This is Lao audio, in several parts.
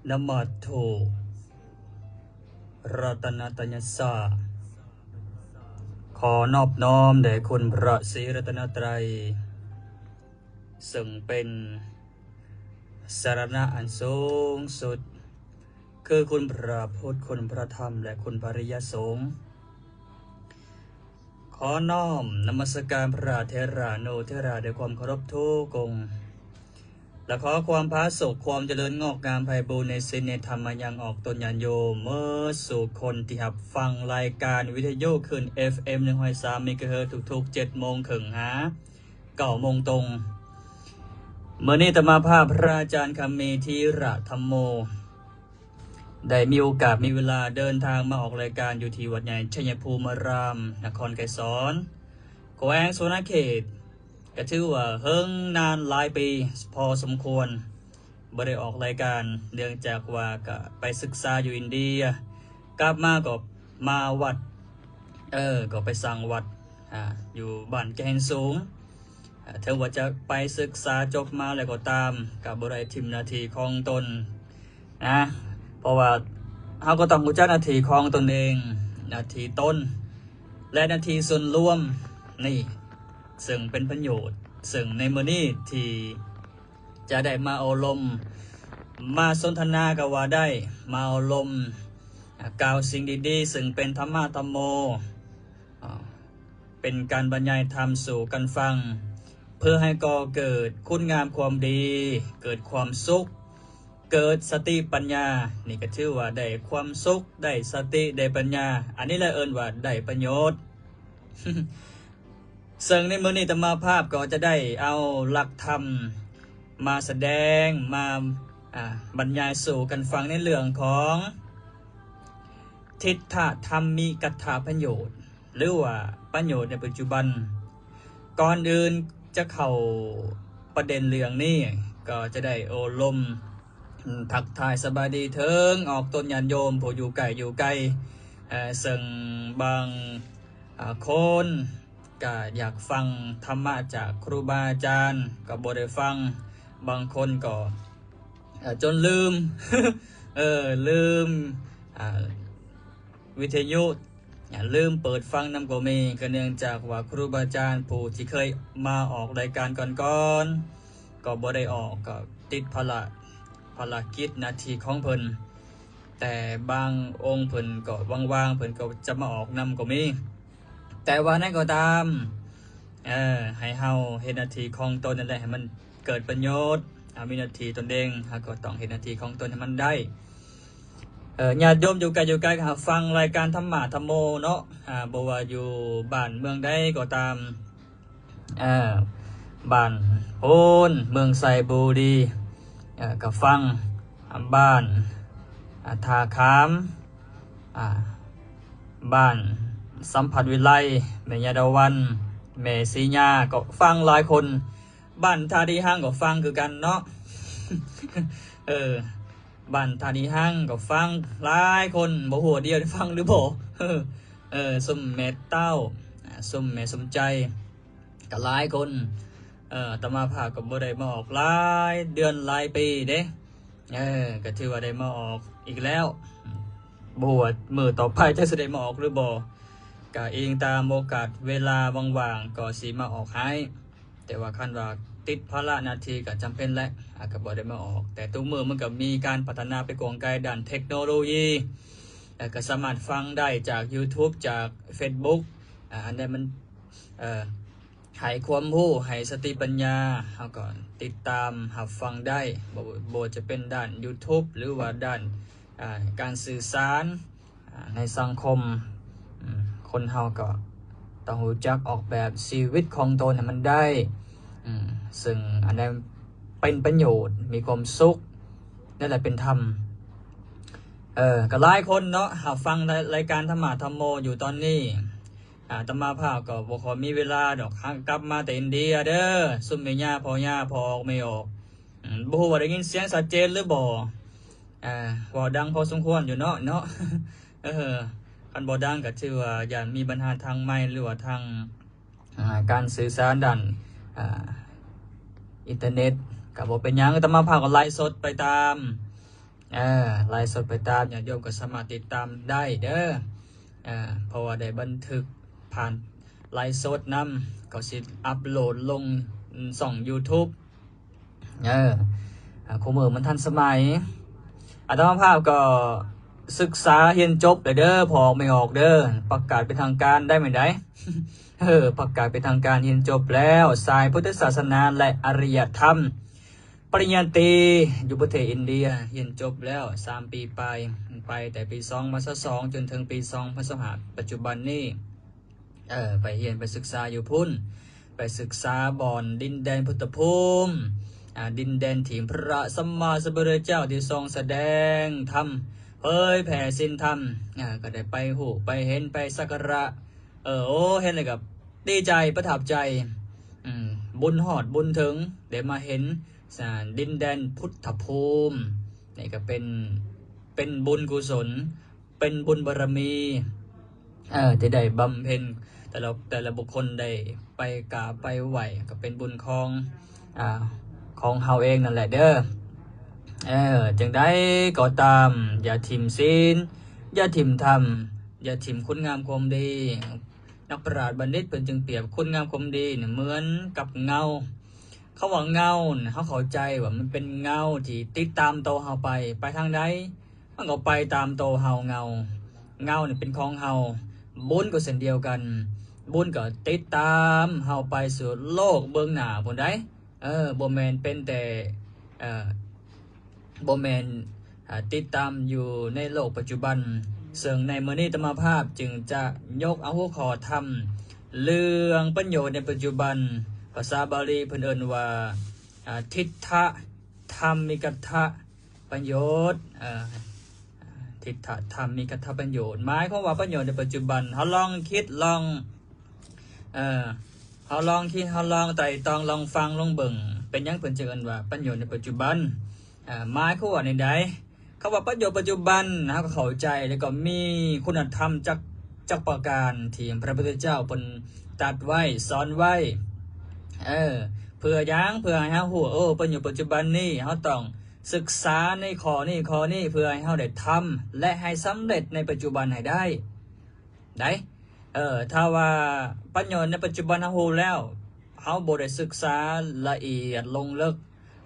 ນະມະໂທ ລັດຕະນະຕະຍະສະ ຂໍນອບນ້ອມແດ່ຄຸນພະສີລັດຕະນະໄຕ ເຊິ່ງເປັນສາລະນະອັນສູງສຸດ ຄືຄຸນພະພຸດ, ຄຸນພະທຳ ແລະ ຄຸນພະລິຍະສົງ. ຂໍນ້ອມນະມັດສະການພະເຖລະໂນເຖລະດ້ວຍຄວາມເຄົາລົບທຸກອົງ ແລະ ຂໍຄວາມຜາສຸກ, ຄວາມຈະເລີນງອກງາມໄພບູນໃນສິນໃນທຳມາຍັງອອກຕົນຍາດໂຍມເໝິດສູ່ຄົນທີ່ຮັບຟັງລາຍການວິທະຍຸຄື້ນເອັຟເອັມໜຶ່ງຮ້ອຍສາມເມກາເຮີດທຸກໆເຈັດໂມງເຄິ່ງຫາເກົ້າໂມງຕົງ. ມື້ນີ້ອາດຕະມາພາບພະອາຈານຄຳມີ ທີລະທຳໂມ ໄດ້ມີໂອກາດມີເວລາເດີນທາງມາອອກລາຍການຢູ່ທີ່ວັດໃຫຍ່ໄຊຍະພູມາລາມ ນະຄອນໄກສອນ ແຂວງສະຫວັນນະເຂດ. ກະຖືວ່າເຫິງນານຫຼາຍປີພໍສົມຄວນ ບໍ່ໄດ້ອອກລາຍການ ເນື່ອງຈາກວ່າກະໄປສຶກສາຢູ່ອິນເດຍ ກັບມາກໍມາວັດ ເອີ ກໍໄປສ້າງວັດ ອາ ຢູ່ບ້ານແກ່ນສູງ. ອາ ເຖິງວ່າຈະໄປສຶກສາຈົບມາແລ້ວກໍຕາມ ກໍບໍ່ໄດ້ຖິ້ມໜ້າທີ່ຂອງຕົນນະ ເພາະວ່າເຮົາກໍຕ້ອງຮູ້ຈັກໜ້າທີ່ຂອງຕົນເອງ, ໜ້າທີ່ຕົນ ແລະ ໜ້າທີ່ສ່ວນລວມນີ້ ເຊິ່ງເປັນປະໂຫຍດ, ເຊິ່ງໃນມື້ນີ້ທີ່ຈະໄດ້ມາໂອ້ລົມ, ມາສົນທະນາກໍວ່າໄດ້, ມາໂອ້ລົມ, ກ່າວສິ່ງດີໆ ເຊິ່ງເປັນທຳມະທຳໂມ, ເປັນການບັນຍາຍທຳສູ່ກັນຟັງ ເພື່ອໃຫ້ກໍ່ເກີດຄຸນງາມຄວາມດີ, ເກີດຄວາມສຸກ, ເກີດສະຕິປັນຍາ. ນີ້ກໍຖືວ່າໄດ້ຄວາມສຸກ, ໄດ້ສະຕິ, ໄດ້ປັນຍາ. ອັນນີ້ແຫຼະເອີ້ນວ່າໄດ້ປະໂຫຍດ. ເຊິ່ງໃນມື້ນີ້ອາດຕະມາພາບກໍຈະໄດ້ເອົາຫຼັກທຳມາສະແດງ, ມາ, ອາ, ບັນຍາຍສູ່ກັນຟັງໃນເລື່ອງຂອງ ທິດຖະທຳມິກະຖະປະໂຫຍດ ຫຼືວ່າປະໂຫຍດໃນປັດຈຸບັນ. ກ່ອນອື່ນຈະເຂົ້າປະເດັນເລື່ອງນີ້ ກໍຈະໄດ້ໂອ້ລົມ ອາ ທັກທາຍສະບາຍດີເຖິງອອກຕົນຍາດໂຍມຜູ້ຢູ່ໃກ້ຢູ່ໄກ, ເຊິ່ງບາງ, ອາ, ຄົນກໍຢາກຟັງທຳມະຈາກຄູບາອາຈານ ກໍບໍ່ໄດ້ຟັງ, ບາງຄົນກໍ, ເອີ, ຈົນລືມ, ເອີ, ລືມ, ອາ, ວິທະຍຸ, ລືມເປີດຟັງນຳກໍມີ, ກໍເນື່ອງຈາກວ່າຄູບາອາຈານຜູ້ທີ່ເຄີຍມາອອກລາຍການກ່ອນໆ ກໍບໍ່ໄດ້ອອກ, ກໍຕິດພາລະ, ພາລະກິດໜ້າທີ່ຂອງເພິ່ນ. ແຕ່ບາງອົງເພິ່ນກໍວ່າງໆ ເພິ່ນກໍຈະມາອອກນຳກໍມີ. ແຕ່ວ່າໃດກໍຕາມ, ເອີ, ໃຫ້ເຮົາເຮັດໜ້າທີ່ຂອງຕົນນັ້ນແຫຼະ ໃຫ້ມັນເກີດປະໂຫຍດ. ເຮົາມີໜ້າທີ່ຕົນເອງ, ເຮົາກໍຕ້ອງເຮັດໜ້າທີ່ຂອງຕົນໃຫ້ມັນໄດ້. ເອີ, ຍາດໂຍມຢູ່ໄກຢູ່ໄກກໍຮັບຟັງລາຍການທຳມະທຳໂມເນາະ, ອາ, ບໍ່ວ່າຢູ່ບ້ານເມືອງໃດກໍຕາມ, ເອີ, ບ້ານໂພນ ເມືອງໄຊບູລີ, ເອີ, ກໍຟັງ, ອາ, ບ້ານ, ອາ, ທ່າຂາມ, ອາ, ບ້ານສຳພັດວິໄລ, ແມ່ຍາດາວັນ, ແມ່ສີຍາ ກໍຟັງຫຼາຍຄົນ. ບ້ານທ່າດີຮັງກໍຟັງຄືກັນເນາະ. ເອີ, ບ້ານທ່າດີຮັງກໍຟັງຫຼາຍຄົນ, ບໍ່ຮູ້ວ່າດຽວໄດ້ຟັງຫຼືບໍ່. ເອີ, ເອີ, ຊຸມແມ່ເຕົ້າ, ອາ, ຊຸມແມ່ສົມໃຈ ກໍຫຼາຍຄົນ. ເອີ, ອາດຕະມາພາບກໍບໍ່ໄດ້ມາອອກຫຼາຍເດືອນຫຼາຍປີເດ້. ເອີ, ກໍຖືວ່າໄດ້ມາອອກອີກແລ້ວ. ບໍ່ຮູ້ວ່າມື້ຕໍ່ໄປຈະຊິໄດ້ມາອອກຫຼືບໍ່, ກໍອີງຕາມໂອກາດເວລາວ່າງໆ ກໍຊິມາອອກໃຫ້. ແຕ່ວ່າຄັນວ່າຕິດພາລະໜ້າທີ່ກໍຈຳເປັນແຫຼະ, ອາ, ກໍບໍ່ໄດ້ມາອອກ. ແຕ່ທຸກມື້ມັນກໍມີການພັດທະນາໄປກວ້າງໄກດ້ານເທັກໂນໂລຢີ, ເອີ, ກໍສາມາດຟັງໄດ້ຈາກ YouTube, ຈາກ Facebook, ອາ, ອັນໃດມັນ, ເອີ, ໃຫ້ຄວາມຮູ້, ໃຫ້ສະຕິປັນຍາ, ເຮົາກໍຕິດຕາມຮັບຟັງໄດ້. ບໍ່, ບໍ່ວ່າຈະເປັນດ້ານ YouTube ຫຼືວ່າດ້ານ, ອາ, ການສື່ສານ, ອາ, ໃນສັງຄົມ, ອາ, ຄົນເຮົາກໍຕ້ອງຮູ້ຈັກອອກແບບຊີວິດຂອງຕົນໃຫ້ມັນໄດ້, ອາ, ເຊິ່ງອັນນັ້ນເປັນປະໂຫຍດ, ມີຄວາມສຸກ, ນັ້ນແຫຼະເປັນທຳ. ເອີ, ກໍຫຼາຍຄົນເນາະ, ຮັບຟັງລາຍ, ລາຍການທຳມະທຳໂມຢູ່ຕອນນີ້. ອາ, ອາດຕະມາພາບກໍບໍ່ຄ່ອຍມີເວລາດອກ, ຫາກັບມາແຕ່ອິນເດຍເດີ, ຊຸມແມ່ຍ່າ, ພໍ່ຍ່າ, ພໍ່ອອກ, ແມ່ອອກ. ອາ, ບໍ່ຮູ້ວ່າໄດ້ຍິນສຽງຊັດເຈນຫຼືບໍ່? ອາ, ເວົ້າດັງພໍສົມຄວນຢູ່ເນາະ, ເນາະ. ເອີ, ຄັນບໍ່ດັງກໍຖືວ່າຢ້ານມີບັນຫາທາງໄມ ຫຼືວ່າທາງ, ອາ, ການສື່ສານດ້ານ, ອາ, ອິນເຕີເນັດ. ກໍບໍ່ເປັນຫຍັງ, ອາດຕະມາພາບກໍໄລຟ໌ສົດໄປຕາມ ເອີ ໄລຟ໌ສົດໄປຕາມ ຍາດໂຍມກໍສາມາດຕິດຕາມໄດ້ເດີ ເອີ ເພາະວ່າໄດ້ບັນທຶກຜ່ານໄລຟ໌ສົດນຳ ກໍຊິອັບໂຫຼດລົງຊ່ອງຢູທູບ ເອີ ອ່າ ຄູ່ມື້ມັນທັນສະໄໝ. ອາດຕະມາພາບກໍສຶກສາຮຽນຈົບແລ້ວເດີ ພໍອອກໄມ່ອອກເດີ ປະກາດເປັນທາງການໄດ້ມື້ໃດ ເອີ ປະກາດເປັນທາງການ ຮຽນຈົບແລ້ວ ສາຍພຸດທະສາສະໜາ ແລະ ອະລິຍະທຳ ປະລິນຍາຕີ ຢູ່ປະເທດອິນເດຍ ຮຽນຈົບແລ້ວສາມປີປາຍ ໄປແຕ່ປີສອງພັນຊາວສອງ ຈົນເຖິງປີສອງພັນຊາວຫ້າ ປັດຈຸບັນນີ້ ເອີ ໄປຮຽນໄປສຶກສາຢູ່ພຸ້ນ ໄປສຶກສາບ່ອນດິນແດນພຸດທະພູມ ອາ ດິນແດນທີ່ພະສຳມາສຳພຸດທະເຈົ້າທີ່ຊົງສະແດງທຳ ເຜີຍແຜ່ສິນທຳ ອາ ກໍໄດ້ໄປຮູ້ໄປເຫັນໄປສັກກາລະ ເອີ ໂອ້ ເຫັນແລ້ວກໍດີໃຈປະທັບໃຈ ອືມ ບຸນຮອດບຸນເຖິງ ໄດ້ມາເຫັນ ອາ ດິນແດນພຸດທະພູມ ນີ້ກໍເປັນ ເປັນບຸນກຸສົນ ເປັນບຸນບາລະມີ ເອີ ທີ່ໄດ້ບຳເພັນ ແຕ່ລະ ແຕ່ລະບຸກຄົນໄດ້ໄປກາບໄປໄຫວ້ ກໍເປັນບຸນຂອງ ອາ ຂອງເຮົາເອງນັ້ນແຫຼະເດີ. ເອີ ຈັ່ງໃດກໍຕາມ ຢ່າຖິ້ມສິນ ຢ່າຖິ້ມທຳ ຢ່າຖິ້ມຄຸນງາມຄວາມດີ. ນັກປະຊາບັນດິດເພິ່ນຈຶ່ງປຽບຄຸນງາມຄວາມດີນີ້ເໝືອນກັບເງົາ. ຄຳວ່າເງົານີ້ ເຮົາເຂົ້າໃຈວ່າມັນເປັນເງົາທີ່ຕິດຕາມໂຕເຮົາໄປ ໄປທາງໃດ ມັນກໍໄປຕາມໂຕເຮົາ ເງົາ ເງົານີ້ເປັນຂອງເຮົາ. ບຸນກໍເຊັ່ນດຽວກັນ ບຸນກໍຕິດຕາມເຮົາໄປສູ່ໂລກເບື້ອງໜ້າພຸ້ນໃດ໋. ເອີ ບໍ່ແມ່ນເປັນແຕ່ ເອີ ບໍ່ແມ່ນ ອາ ຕິດຕາມຢູ່ໃນໂລກປັດຈຸບັນ. ເຊິ່ງໃນມື້ນີ້ອາດຕະມາພາບຈຶ່ງຈະຍົກເອົາຫົວຂໍ້ທຳເລື່ອງປະໂຫຍດໃນປັດຈຸບັນ ພາສາບາລີເພິ່ນເອີ້ນວ່າ ອາ ທິດທະທຳມິກະທະ ປະໂຫຍດ ເອີ ທິດທະທຳມິກະທະປະໂຫຍດ ໝາຍຄວາມວ່າປະໂຫຍດໃນປັດຈຸບັນ. ເຮົາລອງຄິດ ລອງ ເອີ ເຮົາລອງຄິດ ເຮົາລອງໄຕ່ຕອງ ລອງຟັງ ລອງເບິ່ງ ເປັນຫຍັງເພິ່ນຈຶ່ງເອີ້ນວ່າປະໂຫຍດໃນປັດຈຸບັນ? ເອີ ໝາຍຄວາມວ່າແນວໃດ? ຄຳວ່າປະໂຫຍດປັດຈຸບັນ ເຮົາກໍເຂົ້າໃຈ ແລ້ວກໍມີຄຸນນະທຳຈັກ ຈັກປະການທີ່ພະພຸດທະເຈົ້າເພິ່ນຕັດໄວ້ ສອນໄວ້ ເອີ ເພື່ອຫຍັງ? ເພື່ອໃຫ້ເຮົາຮູ້ ເອີ ປະໂຫຍດປັດຈຸບັນນີ້ ເຮົາຕ້ອງ ສຶກສາໃນຂໍ້ນີ້ ຂໍ້ນີ້ ເພື່ອໃຫ້ເຮົາໄດ້ທຳ ແລະ ໃຫ້ສຳເລັດໃນປັດຈຸບັນໃຫ້ໄດ້ ໄດ້ ເອີ ຖ້າວ່າປະໂຫຍດໃນປັດຈຸບັນເຮົາຮູ້ແລ້ວ ເຮົາບໍ່ໄດ້ສຶກສາລະອຽດລົງເລິກ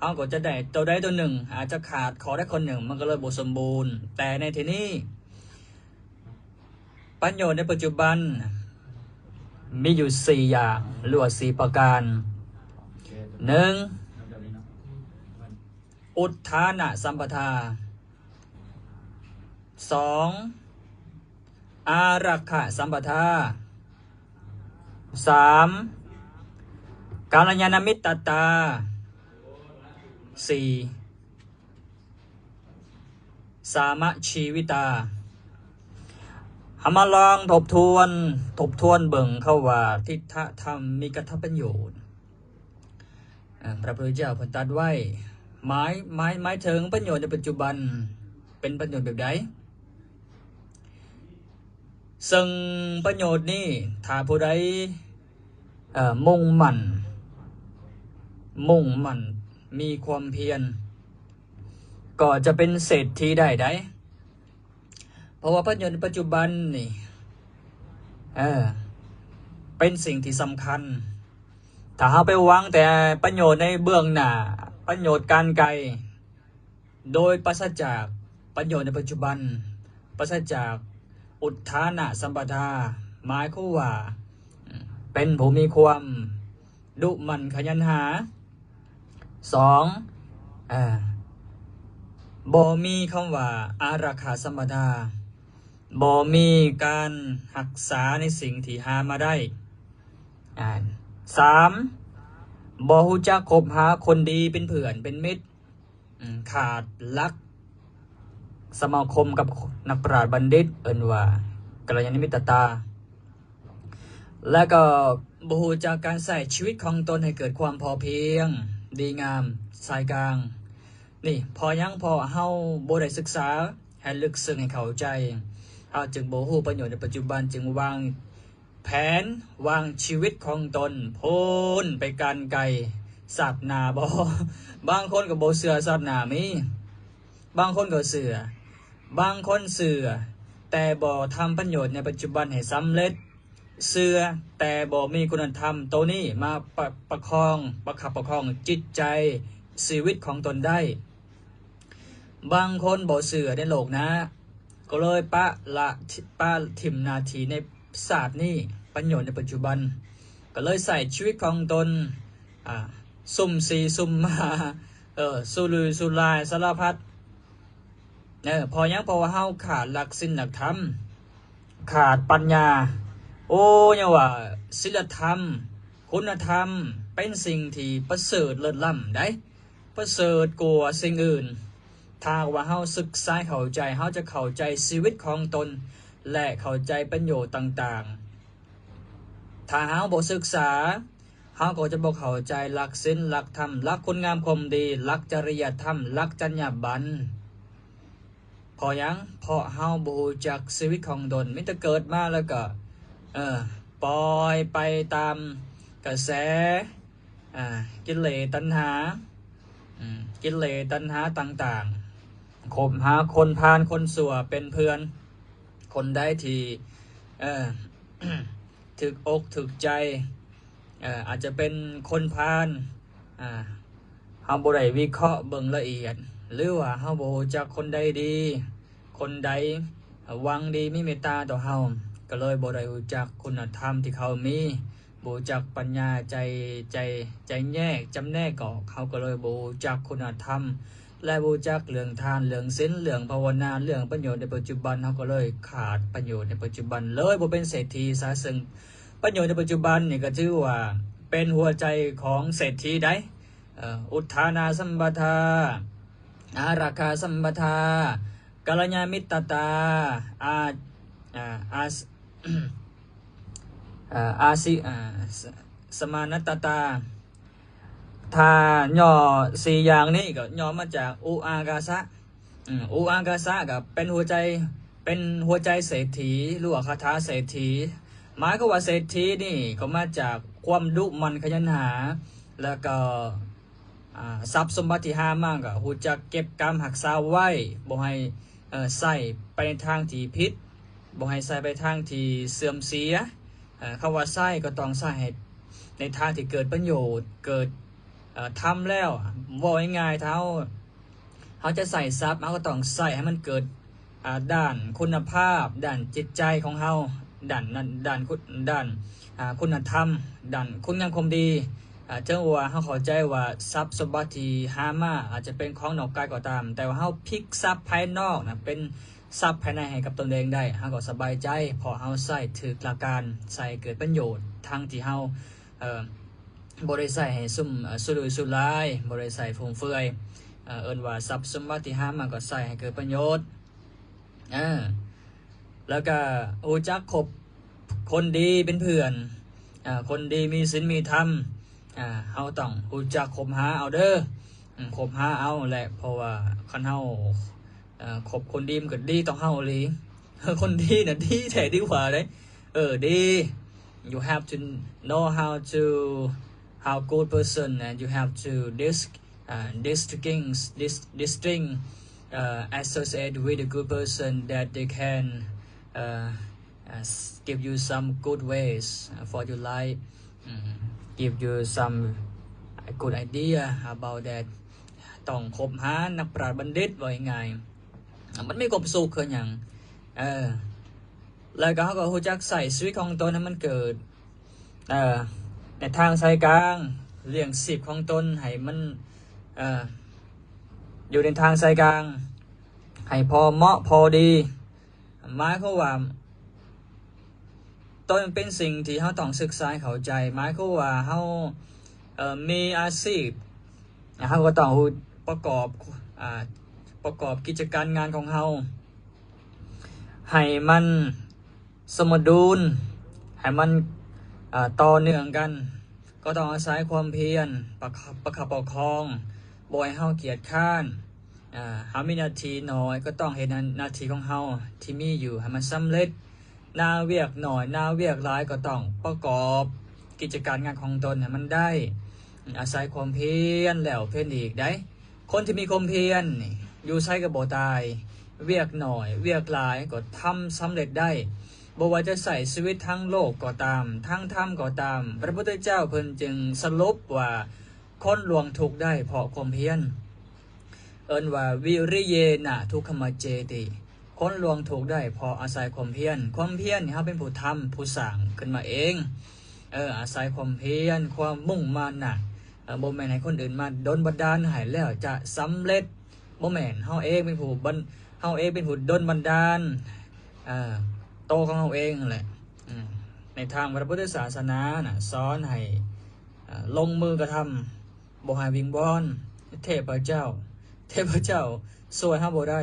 ເຮົາກໍຈະໄດ້ໂຕໃດໂຕໜຶ່ງ ອາດຈະຂາດຂໍ້ໃດຂໍ້ໜຶ່ງ ມັນກໍເລີຍບໍ່ສົມບູນ. ແຕ່ໃນທີ່ນີ້ ປະໂຫຍດໃນປັດຈຸບັນມີຢູ່ສີ່ຢ່າງ ຫຼືວ່າສີ່ປະການ. ໜຶ່ງ ອຸດຖານະສຳປະທາ, ສອງ ອາລັກຂະສຳປະທາ, ສາມ ກັນລະຍານະມິດຕະຕາ, ສີ່ ສາມະຊີວິຕາ. ເຮົາມາລອງທົບທວນ ທົບທວນເບິ່ງຄຳວ່າ ທິດທະທຳມິກະທະປະໂຫຍດ. ເອີ ພະພຸດທະເຈົ້າເພິ່ນຕັດໄວ້ ໝາຍ ໝາຍ ໝາຍເຖິງປະໂຫຍດໃນປັດຈຸບັນ ເປັນປະໂຫຍດແບບໃດ? ເຊິ່ງປະໂຫຍດນີ້ ຖ້າຜູ້ໃດ ເອີ ມຸ່ງໝັ້ນ ມຸ່ງໝັ້ນ ມີຄວາມພຽນ ກໍຈະເປັນເສດຖີໄດ້ໃດ໋. ເພາະວ່າປະໂຫຍດໃນປັດຈຸບັນນີ້ ເອີ ເປັນສິ່ງທີ່ສຳຄັນ. ຖ້າເຮົາໄປຫວັງແຕ່ປະໂຫຍດໃນເບື້ອງໜ້າ ປະໂຫຍດການໄກ ໂດຍປາສະຈາກປະໂຫຍດໃນປັດຈຸບັນ ປາສະຈາກອຸດຖານະສຳປະທາ ໝາຍຄວາມວ່າ ເປັນຜູ້ມີຄວາມດຸໝັ່ນຂະຫຍັນຫາ. ສອງ ເອີ ບໍ່ມີຄຳວ່າອາລັກຂະສຳປະທາ ບໍ່ມີການຮັກສາໃນສິ່ງທີ່ຫາມາໄດ້. ອາ ສາມ ບໍ່ຮູ້ຈັກຄົບຫາຄົນດີເປັນເພື່ອນເປັນມິດ. ອາ ຂາດຫຼັກສະມາຄົມກັບນັກປະຊາບັນດິດ ເອີ້ນວ່າກັນລະຍານະມິດຕະຕາ ແລະ ກໍບໍ່ຮູ້ຈັກການໃຊ້ຊີວິດຂອງຕົນໃຫ້ເກີດຄວາມພໍພຽງ ດີງາມ ສາຍກາງ. ນີ້ ເພາະຫຍັງ? ເພາະເຮົາບໍ່ໄດ້ສຶກສາໃຫ້ເລິກເຊິ່ງ ໃຫ້ເຂົ້າໃຈ ເຮົາຈຶ່ງບໍ່ຮູ້ປະໂຫຍດໃນປັດຈຸບັນ ຈຶ່ງວາງ ແຜນວາງຊີວິດຂອງຕົນ ໂພນໄປການໄກ ຊາດໜ້າບໍ່? ບາງຄົນກໍບໍ່ເຊື່ອຊາດໜ້າມີ. ບາງຄົນກໍເຊື່ອ, ບາງຄົນເຊື່ອ ແຕ່ບໍ່ທຳປະໂຫຍດໃນປັດຈຸບັນໃຫ້ສຳເລັດ, ເຊື່ອ ແຕ່ບໍ່ມີຄຸນນະທຳໂຕນີ້ມາປະ, ປະຄອງ, ປະຄັບປະຄອງຈິດໃຈຊີວິດຂອງຕົນໄດ້. ບາງຄົນບໍ່ເຊື່ອໃນໂລກໜ້າ ກໍເລີຍປະລະ, ປະຖິ້ມໜ້າທີ່ໃນຊາດນີ້, ປະໂຫຍດໃນປັດຈຸບັນ, ກໍເລີຍໃຊ້ຊີວິດຂອງຕົນ, ອ່າ, ສຸ່ມສີສຸ່ມມາ, ເອີ, ສຸລຸຍສຸລາຍສາລະພັດ. ເອີ, ເພາະຫຍັງ? ເພາະວ່າເຮົາຂາດຫຼັກສິນຫຼັກທຳ, ຂາດປັນຍາ. ໂອ້, ຍັງວ່າສິນລະທຳ, ຄຸນນະທຳເປັນສິ່ງທີ່ປະເສີດເລີດລ້ຳໃດ໋. ປະເສີດກວ່າສິ່ງອື່ນ. ຖ້າຫາກວ່າເຮົາສຶກສາເຂົ້າໃຈ, ເຮົາຈະເຂົ້າໃຈຊີວິດຂອງຕົນ ແລະ ເຂົ້າໃຈປະໂຫຍດຕ່າງໆ. ຖ້າເຮົາບໍ່ສຶກສາ, ເຮົາກໍຈະບໍ່ເຂົ້າໃຈຫຼັກສິນ, ຫຼັກທຳ, ຫຼັກຄຸນງາມຄວາມດີ, ຫຼັກຈະລິຍະທຳ, ຫຼັກຈັນຍາບັນ. ເພາະຫຍັງ? ເພາະເຮົາບໍ່ຮູ້ຈັກຊີວິດຂອງຕົນ, ມີແຕ່ເກີດມາແລ້ວກໍ, ເອີ, ປ່ອຍໄປຕາມກະແສ, ອ່າ, ກິເລດຕັນຫາ, ອືມ, ກິເລດຕັນຫາຕ່າງໆ, ຄົບຫາຄົນພານຄົນຊົ່ວເປັນເພື່ອນ, ຄົນໃດທີ່, ເອີ, ຖືກອົກຖືກໃຈ, ເອີ, ອາດຈະເປັນຄົນພານ, ອ່າ, ເຮົາບໍ່ໄດ້ວິເຄາະເບິ່ງລະອຽດ ຫຼືວ່າເຮົາບໍ່ຮູ້ຈັກຄົນໃດດີ, ຄົນໃດຫວັງດີມີເມດຕາຕໍ່ເຮົາ, ກໍເລີຍບໍ່ໄດ້ຮູ້ຈັກຄຸນນະທຳທີ່ເຂົາມີ, ບໍ່ຮູ້ຈັກປັນຍາໃຈ, ໃຈ, ໃຈແຍກ, ຈຳແນກອອກ, ເຮົາກໍເລີຍບໍ່ຮູ້ຈັກຄຸນນະທຳ ແລະ ບໍ່ຮູ້ຈັກເລື່ອງທານ, ເລື່ອງສິນ, ເລື່ອງພາວະນາ, ເລື່ອງປະໂຫຍດໃນປັດຈຸບັນ, ເຮົາກໍເລີຍຂາດປະໂຫຍດໃນປັດຈຸບັນ, ເລີຍບໍ່ເປັນເສດຖີຊະ, ເຊິ່ງປະໂຫຍດໃນປັດຈຸບັນນີ້ກໍຖືວ່າເປັນຫົວໃຈຂອງເສດຖີໃດ໋. ເອີ, ອຸດທານາສຳປະທາ, ອາລັກຂາສຳປະທາ, ກັນລະຍາມິດຕະຕາ, ອາ, ອາ, ອາ, ອາ, ອາຊິ, ອາ, ສະ, ສະມານະຕະຕາ. ຖ້າຫຍໍ້ສີ່ຢ່າງນີ້ກໍຫຍໍ້ມາຈາກອຸອາກາສະ. ອາ, ອຸອາກາສະກໍເປັນຫົວໃຈ, ເປັນຫົວໃຈເສດຖີ ຫຼືວ່າຄາຖາເສດຖີ. ໝາຍຄວາມວ່າເສດຖີນີ້ກໍມາຈາກຄວາມດຸໝັ່ນຂະຫຍັນຫາ, ແລ້ວກໍ, ອາ, ຊັບສົມບັດທີ່ຫາມາກໍຮູ້ຈັກເກັບກຳຮັກສາໄວ້, ບໍ່ໃຫ້, ເອີ, ໃຊ້ໄປໃນທາງທີ່ຜິດ, ບໍ່ໃຫ້ໃຊ້ໄປທາງທີ່ເສື່ອມເສຍ. ເອີ, ຄຳວ່າໃຊ້ກໍຕ້ອງໃຊ້ໃຫ້ໃນທາງທີ່ເກີດປະໂຫຍດ, ເກີດ, ເອີ, ທຳແລ້ວ. ເວົ້າງ່າຍໆ, ຖ້າເຮົາ, ເຮົາຈະໃຊ້ຊັບ, ເຮົາກໍຕ້ອງໃຊ້ໃຫ້ມັນເກີດ, ອາ, ດ້ານຄຸນນະພາບ, ດ້ານຈິດໃຈຂອງເຮົາ, ດ້ານນັ້ນ, ດ້ານຄຸນ, ດ້ານ, ອາ, ຄຸນນະທຳ, ດ້ານຄຸນງາມຄວາມດີ. ອາ, ເຖິງວ່າເຮົາເຂົ້າໃຈວ່າຊັບສົມບັດທີ່ຫາມາອາດຈະເປັນຂອງນອກກາຍກໍຕາມ, ແຕ່ວ່າເຮົາພິກຊັບພາຍນອກນະ ເປັນຊັບພາຍໃນໃຫ້ກັບຕົນເອງໄດ້, ເຮົາກໍສະບາຍໃຈ, ເພາະເຮົາໃຊ້ຖືກຫຼັກການ, ໃຊ້ເກີດປະໂຫຍດ, ທັງທີ່ເຮົາ, ເອີ, ບໍ່ໄດ້ໃຊ້ໃຫ້ສຸ່ມ, ເອີ, ສຸລຸຍສຸລາຍ, ບໍ່ໄດ້ໃຊ້ຟຸມເຟືອຍ. ເອີ, ເອີ້ນວ່າຊັບສົມບັດທີ່ຫາມາກໍໃຊ້ໃຫ້ເກີດປະໂຫຍດ. ເອີ, ແລ້ວກໍຮູ້ຈັກຄົບຄົນດີເປັນເພື່ອນ, ເອີ, ຄົນດີມີສິນມີທຳ, ເຮົາຕ້ອງຮູ້ຈັກຄົບຫາເອົາເດີ, ຄົບຫາເອົາແຫຼະ, ເພາະວ່າຄັນເຮົາ, ເອີ, ຄົບຄົນດີມັນກໍດີຕໍ່ເຮົາອີ່ຫຼີ. ຄົນດີນະດີແທ້ດີກວ່າເດ້. ເອີ, ດີ. You have to know how to, how good person, and you have to dis-, uh, distinguish, dis-, distinct, uh, associate with a good person that they can, uh, uh, s-, give you some good ways, uh, for your life, mm, give you some good idea about that. ຕ້ອງຄົບຫານັກປາດບັນດິດ, ເວົ້າງ່າຍໆ, ມັນມີຄວາມສຸກຄືຫຍັງ. ເອີ, ແລ້ວກໍເຮົາກໍຮູ້ຈັກໃຊ້ຊີວິດຂອງຕົນໃຫ້ມັນເກີດ, ເອີ, ໃນທາງສາຍກາງ, ລ້ຽງຊີບຂອງຕົນໃຫ້ມັນ, ເອີ, ຢູ່ໃນທາງສາຍກາງ, ໃຫ້ພໍເໝາະພໍດີ. ໝາຍຄວາມວ່າ ໂຕນີ້ເປັນສິ່ງທີ່ເຮົາຕ້ອງສຶກສາໃຫ້ເຂົ້າໃຈ. ໝາຍຄວາມວ່າເຮົາ, ເອີ, ມີອາຊີບ, ເຮົາກໍຕ້ອງຮູ້ປະກອບ, ອາ, ປະກອບກິດຈະການງານຂອງເຮົາໃຫ້ມັນ ສົມດຸນ, ໃຫ້ມັນ, ເອີ, ຕໍ່ເນື່ອງກັນ, ກໍຕ້ອງອາໄສຄວາມພຽນ, ປະ, ປະຄັບປະຄອງ, ບໍ່ໃຫ້ເຮົາກຽດຄ້ານ. ເຮົາມີໜ້າທີ່ໜ້ອຍ, ກໍຕ້ອງເຮັດໜ້າ, ໜ້າທີ່ຂອງເຮົາທີ່ມີຢູ່ໃຫ້ມັນສຳເລັດ. ໜ້າວຽກໜ້ອຍ, ໜ້າວຽກຫຼາຍ, ກໍຕ້ອງປະກອບກິດຈະການງານຂອງຕົນໃຫ້ມັນໄດ້. ອາໄສຄວາມພຽນແລ້ວພຽນອີກໄດ໋. ຄົນທີ່ມີຄວາມພຽນນີ້ ຢູ່ໃສກໍບໍ່ຕາຍ, ວຽກໜ້ອຍວຽກຫຼາຍກໍທຳສຳເລັດໄດ້. ບໍ່ວ່າຈະໃຊ້ຊີວິດທາງໂລກກໍຕາມ, ທາງທຳກໍຕາມ, ພະພຸດທະເຈົ້າເພິ່ນຈຶ່ງສະຫຼຸບວ່າ ຄົນລ່ວງທຸກໄດ້ເພາະຄວາມພຽນ. ເອີ້ນວ່າ ວິລິເຍນະທຸກຂະມັດເຈຕິ. ຄົນລ່ວງທຸກໄດ້ເພາະອາໄສຄວາມພຽນ. ຄວາມພຽນນີ້ເຮົາເປັນຜູ້ທຳ, ຜູ້ສ້າງຂຶ້ນມາເອງ. ເອີ, ອາໄສຄວາມພຽນ, ຄວາມມຸ່ງມານະ. ເອີ, ບໍ່ແມ່ນໃຫ້ຄົນອື່ນມາດົນບັນດານໃຫ້ແລ້ວຈະສຳເລັດ. ບໍ່ແມ່ນ, ເຮົາເອງເປັນຜູ້ບັນ, ເຮົາເອງເປັນຜູ້ດົນບັນດານ, ເອີ, ໂຕຂອງເຮົາເອງນັ້ນແຫຼະ. ອາ, ໃນທາງພະພຸດທະສາສະໜານະ ສອນໃຫ້, ເອີ, ລົງມືກະທຳ, ບໍ່ໃຫ້ວິງວອນເທບພະເຈົ້າ. ເທບພະເຈົ້າຊ່ວຍເຮົາບໍ່ໄດ້,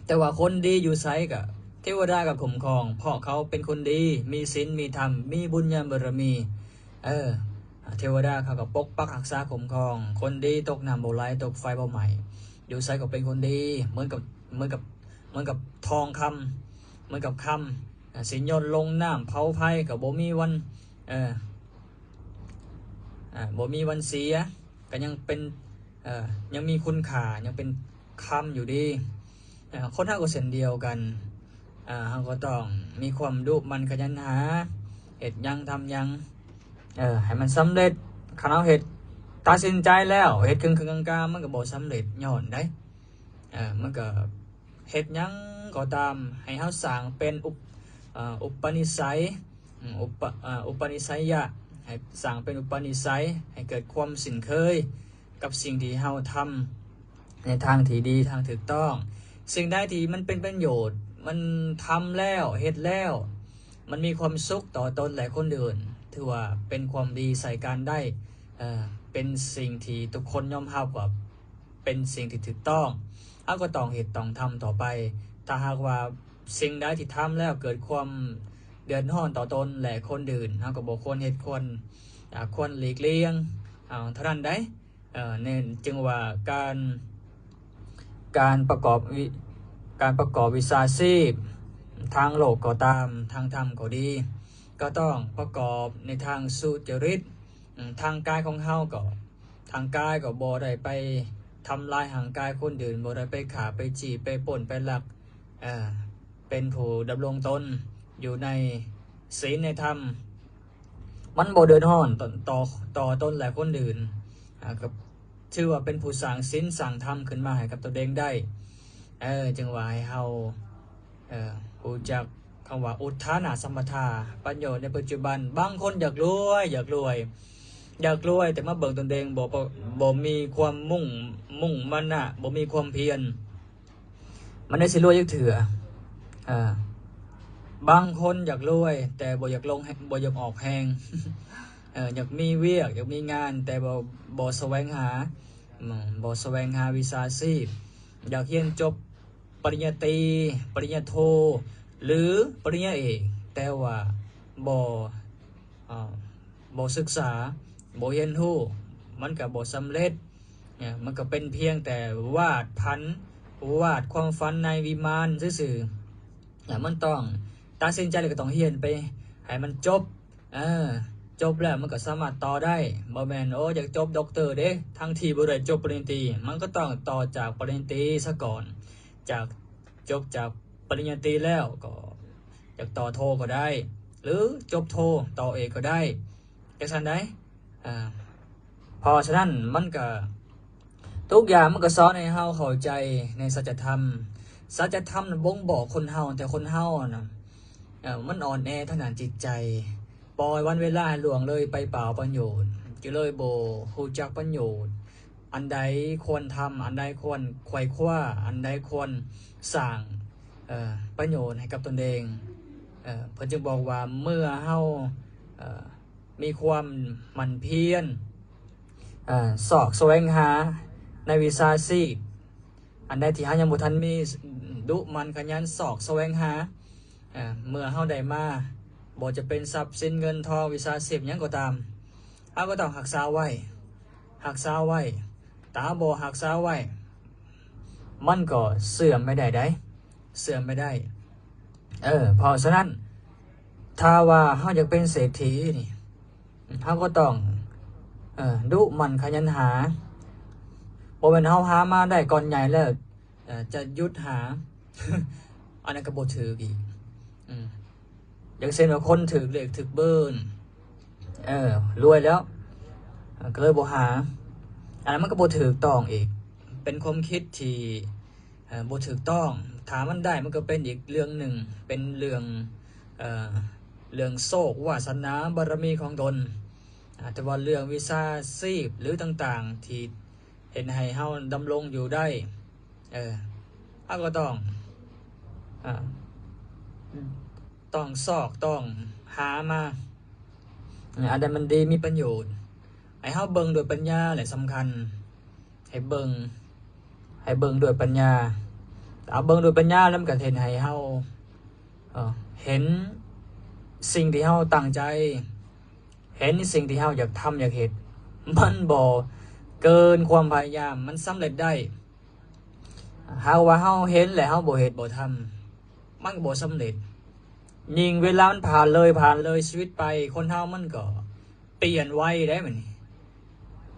ແຕ່ວ່າຄົນດີຢູ່ໃສກະເທວະດາກໍຄຸ້ມຄອງ, ເພາະເຂົາເປັນຄົນດີ, ມີສິນ, ມີທຳ, ມີບຸນຍາບາລະມີ. ເອີ, ເທວະດາເຂົາກໍປົກປັກຮັກສາຄຸ້ມຄອງ. ຄົນດີຕົກນ້ຳບໍ່ໄຫຼ, ຕົກໄຟບໍ່ໄໝ້, ຢູ່ໃສກໍເປັນຄົນດີ. ເໝືອນກັບ, ເໝືອນກັບ, ເໝືອນກັບທອງຄຳ, ເໝືອນກັບຄຳ, ອາ, ຊິໂຍນລົງນ້ຳເຜົາໄຟກໍບໍ່ມີວັນ, ເອີ, ອາ, ບໍ່ມີວັນເສຍ, ກໍຍັງເປັນ, ເອີ, ຍັງມີຄຸນຄ່າ, ຍັງເປັນຄຳຢູ່ດີ. ເອີ, ຄົນເຮົາກໍເຊັ່ນດຽວກັນ, ເອີ, ເຮົາກໍຕ້ອງມີຄວາມດຸໝັ່ນຂະຫຍັນຫາ, ເຮັດຫຍັງທຳຫຍັງ, ເອີ, ໃຫ້ມັນສຳເລັດ. ຄັນເຮົາເຮັດ, ຕັດສິນໃຈແລ້ວ ເຮັດເຄິ່ງໆກາງໆ ມັນກໍບໍ່ສຳເລັດ, ຍ້ອນໃດ? ເອີ, ມັນກໍ ເຮັດຫຍັງກໍຕາມ ໃຫ້ເຮົາສ້າງເປັນອຸບ, ເອີ, ອຸປະນິໄສ, ອາ, ອຸປະ, ອາ, ອຸປະນິໄສຍະ, ໃຫ້ສ້າງເປັນອຸປະນິໄສ, ໃຫ້ເກີດຄວາມຊິນເຄີຍກັບສິ່ງທີ່ເຮົາທຳໃນທາງທີ່ດີ, ທາງຖືກຕ້ອງ. ສິ່ງໃດທີ່ມັນເປັນປະໂຫຍດ, ມັນທຳແລ້ວ, ເຮັດແລ້ວ, ມັນມີຄວາມສຸກຕໍ່ຕົນ ແລະ ຄົນອື່ນ, ຖືວ່າເປັນຄວາມດີໃສ່ກັນໄດ້, ເອີ, ເປັນສິ່ງທີ່ທຸກຄົນຍອມຮັບວ່າ ເປັນສິ່ງທີ່ຖືກຕ້ອງ, ເຮົາກໍຕ້ອງເຮັດຕ້ອງທຳຕໍ່ໄປ. ຖ້າຫາກວ່າສິ່ງໃດທີ່ທຳແລ້ວເກີດຄວາມເດືອດຮ້ອນຕໍ່ຕົນ ແລະ ຄົນອື່ນ, ເຮົາກໍບໍ່ຄວນເຮັດ, ຄວນ, ອາ, ຄວນຫຼີກລ່ຽງ, ອາ, ເທົ່ານັ້ນໃດ. ເອີ, ນັ້ນຈຶ່ງວ່າການ, ການປະກອບວິ, ການປະກອບວິຊາຊີບ ທາງໂລກກໍຕາມ, ທາງທຳກໍດີ, ກໍຕ້ອງປະກອບໃນທາງສຸຈະລິດ. ອາ, ທາງກາຍຂອງເຮົາກໍ ທາງກາຍກໍບໍ່ໄດ້ໄປທຳລາຍຮ່າງກາຍຄົນອື່ນ, ບໍ່ໄດ້ໄປຂ້າ, ໄປຈີ້, ໄປປຸ້ນ, ໄປລັກ, ເອີ, ເປັນຜູ້ດຳລົງຕົນຢູ່ໃນສິນໃນທຳ, ມັນບໍ່ເດືອດຮ້ອນຕໍ່, ຕໍ່, ຕໍ່ຕົນ ແລະ ຄົນອື່ນ, ອາ, ກໍຖືວ່າເປັນຜູ້ສ້າງສິນສ້າງທຳຂຶ້ນມາໃຫ້ກັບຕົນເອງໄດ້. ເອີ, ຈຶ່ງວ່າໃຫ້ເຮົາ, ເອີ, ຮູ້ຈັກ ຄຳວ່າອຸດຖານະສຳປະທາ, ປະໂຫຍດໃນປັດຈຸບັນ. ບາງຄົນຢາກລວຍ, ຢາກລວຍ, ຢາກລວຍ, ແຕ່ມາເບິ່ງຕົນເອງ ບໍ່, ບໍ່, ບໍ່ມີຄວາມມຸ່ງ, ມຸ່ງມານະ, ບໍ່ມີຄວາມພຽນ, ມັນໄດ້ຊິລວຍຈັກເທື່ອ. ເອີ, ບາງຄົນຢາກລວຍ ແຕ່ບໍ່ຢາກລົງ, ບໍ່ຢາກອອກແຮງ. ເອີ, ຢາກມີວຽກ, ຢາກມີງານ, ແຕ່ບໍ່, ບໍ່ສະແຫວງຫາ, ບໍ່ສະແຫວງຫາວິຊາຊີບ. ຢາກຮຽນຈົບ ປະລິນຍາຕີ, ປະລິນຍາໂທ ຫຼື ປະລິນຍາເອກ, ແຕ່ວ່າບໍ່, ເອີ, ບໍ່ສຶກສາ, ບໍ່ຮຽນຮູ້, ມັນກໍບໍ່ສຳເລັດ. ມັນກໍເປັນພຽງແຕ່ວາດຝັນ, ວາດຄວາມຝັນໃນວິມານຊື່ໆ. ມັນຕ້ອງຕັດສິນໃຈ ແລ້ວກໍຕ້ອງຮຽນໄປໃຫ້ມັນຈົບ. ເອີ, ຈົບແລ້ວມັນກໍສາມາດຕໍ່ໄດ້. ບໍ່ແມ່ນ, ໂອ້, ຢາກຈົບດັອກເຕີເດ້, ທັງທີ່ບໍ່ໄດ້ຈົບປະລິນຍາຕີ. ມັນກໍຕ້ອງຕໍ່ຈາກປະລິນຍາຕີສາກ່ອນ. ຈາກ, ຈົບຈາກປະລິນຍາຕີແລ້ວ ກໍຢາກຕໍ່ໂທກໍໄດ້, ຫຼື ຈົບໂທຕໍ່ເອກກໍໄດ້, ຈັ່ງຊັ້ນໃດ. ເອີ, ເພາະສະນັ້ນມັນກໍ ທຸກຢ່າງມັນກໍສອນໃຫ້ເຮົາເຂົ້າໃຈໃນສັດຈະທຳ. ສັດຈະທຳນັ້ນບົ່ງບອກຄົນເຮົາ, ແຕ່ຄົນເຮົານະ, ເອີ, ມັນອ່ອນແອທາງດ້ານຈິດໃຈ, ປ່ອຍວັນເວລາໃຫ້ລ່ວງເລີຍໄປເປົ່າປະໂຫຍດ, ກໍເລີຍບໍ່ຮູ້ຈັກປະໂຫຍດ. ອັນໃດຄວນທຳ, ອັນໃດຄວນໄຂວ່ຄວ້າ, ອັນໃດຄວນສ້າງ, ເອີ, ປະໂຫຍດໃຫ້ກັບຕົນເອງ. ເອີ, ເພິ່ນຈຶ່ງບອກວ່າ ເມື່ອເຮົາ, ເອີ, ມີຄວາມໝັ່ນພຽນ, ເອີ, ຊອກສະແຫວງຫາໃນວິຊາຊີບ ອັນໃດທີ່ເຮົາຍັງບໍ່ທັນມີ, ດຸໝັ່ນຂະຫຍັນຊອກສະແຫວງຫາ. ເອີ, ເມື່ອເຮົາໄດ້ມາ, ບໍ່ຈະເປັນຊັບສິນເງິນທອງ, ວິຊາຊີບຫຍັງກໍຕາມ, ເຮົາກໍຕ້ອງຮັກສາໄວ້, ຮັກສາໄວ້. ຖ້າເຮົາບໍ່ຮັກສາໄວ້, ມັນກໍເສື່ອມໄປໄດ້ໃດ. ເສື່ອມໄປໄດ້. ເອີ, ເພາະສະນັ້ນ ຖ້າວ່າເຮົາຢາກເປັນເສດຖີນີ້, ເຮົາກໍຕ້ອງ, ເອີ, ດຸໝັ່ນຂະຫຍັນຫາ. ບໍ່ແມ່ນເຮົາຫາມາໄດ້ກ້ອນໃຫຍ່ແລ້ວ ເອີ ຈະຢຸດຫາ ອັນນັ້ນກໍບໍ່ຖືກອີກ. ອືມ ຢ່າງເຊັ່ນວ່າຄົນຖືກເລກຖືກເບີນ ເອີ ລວຍແລ້ວ ກໍເລີຍບໍ່ຫາ ອັນນັ້ນມັນກໍບໍ່ຖືກຕ້ອງອີກ ເປັນຄວາມຄິດທີ່ ເອີ ບໍ່ຖືກຕ້ອງ. ຖ້າມັນໄດ້ມັນກໍເປັນອີກເລື່ອງໜຶ່ງ ເປັນເລື່ອງ ເອີ ເລື່ອງໂຊກວາສະໜາບາລະມີຂອງຕົນ ອາ ແຕ່ວ່າເລື່ອງວິຊາຊີບ ຫຼື ຕ່າງໆ ທີ່ເຮັດໃຫ້ເຮົາດຳລົງຢູ່ໄດ້ ເອີ ເຮົາກໍຕ້ອງ ອາ ຕ້ອງຊອກ ຕ້ອງຫາມາ ອັນໃດມັນດີມີປະໂຫຍດ ໃຫ້ເຮົາເບິ່ງດ້ວຍປັນຍາແຫຼະສຳຄັນ. ໃຫ້ເບິ່ງ ໃຫ້ເບິ່ງດ້ວຍປັນຍາ ເອົາເບິ່ງດ້ວຍປັນຍາແລ້ວມັນກໍເຮັດໃຫ້ເຮົາ ເອີ ເຫັນສິ່ງທີ່ເຮົາຕັ້ງໃຈ ເຫັນສິ່ງທີ່ເຮົາຢາກທຳຢາກເຮັດ ມັນບໍ່ເກີນຄວາມພະຍາຍາມ ມັນສຳເລັດໄດ້. ຫາກວ່າເຮົາເຫັນແລ້ວເຮົາບໍ່ເຮັດບໍ່ທຳ ມັນກໍບໍ່ສຳເລັດ. ຍິ່ງເວລາມັນຜ່ານເລີຍ ຜ່ານເລີຍຊີວິດໄປ ຄົນເຮົາມັນກໍປ່ຽນໄວໄດ໋ ບັດນີ້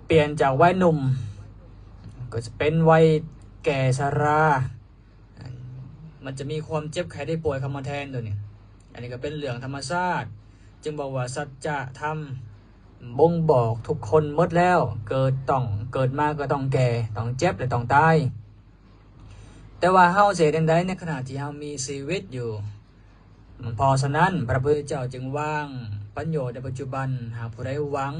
ປ່ຽນຈາກໄວໜຸ່ມ ກໍຈະເປັນໄວແກ່ຊະລາ ມັນຈະມີຄວາມເຈັບໄຂ້ໄດ້ປ່ວຍເຂົ້າມາແທນໂຕນີ້. ອັນນີ້ກໍເປັນເລື່ອງທຳມະຊາດ ຈຶ່ງບອກວ່າສັດຈະທຳບົ່ງບອກທຸກຄົນໝົດແລ້ວ ເກີດຕ້ອງ ເກີດມາກໍຕ້ອງແກ່ ຕ້ອງເຈັບ ແລະ ຕ້ອງຕາຍ. ແຕ່ວ່າເຮົາຊິເຮັດຈັ່ງໃດໃນຂະນະທີ່ເຮົາມີຊີວິດຢູ່? ເພາະສະນັ້ນ ພະພຸດທະເຈົ້າຈຶ່ງວາງປະໂຫຍດໃນປັດຈຸບັນ. ຫາກຜູ້ໃດຫວັງ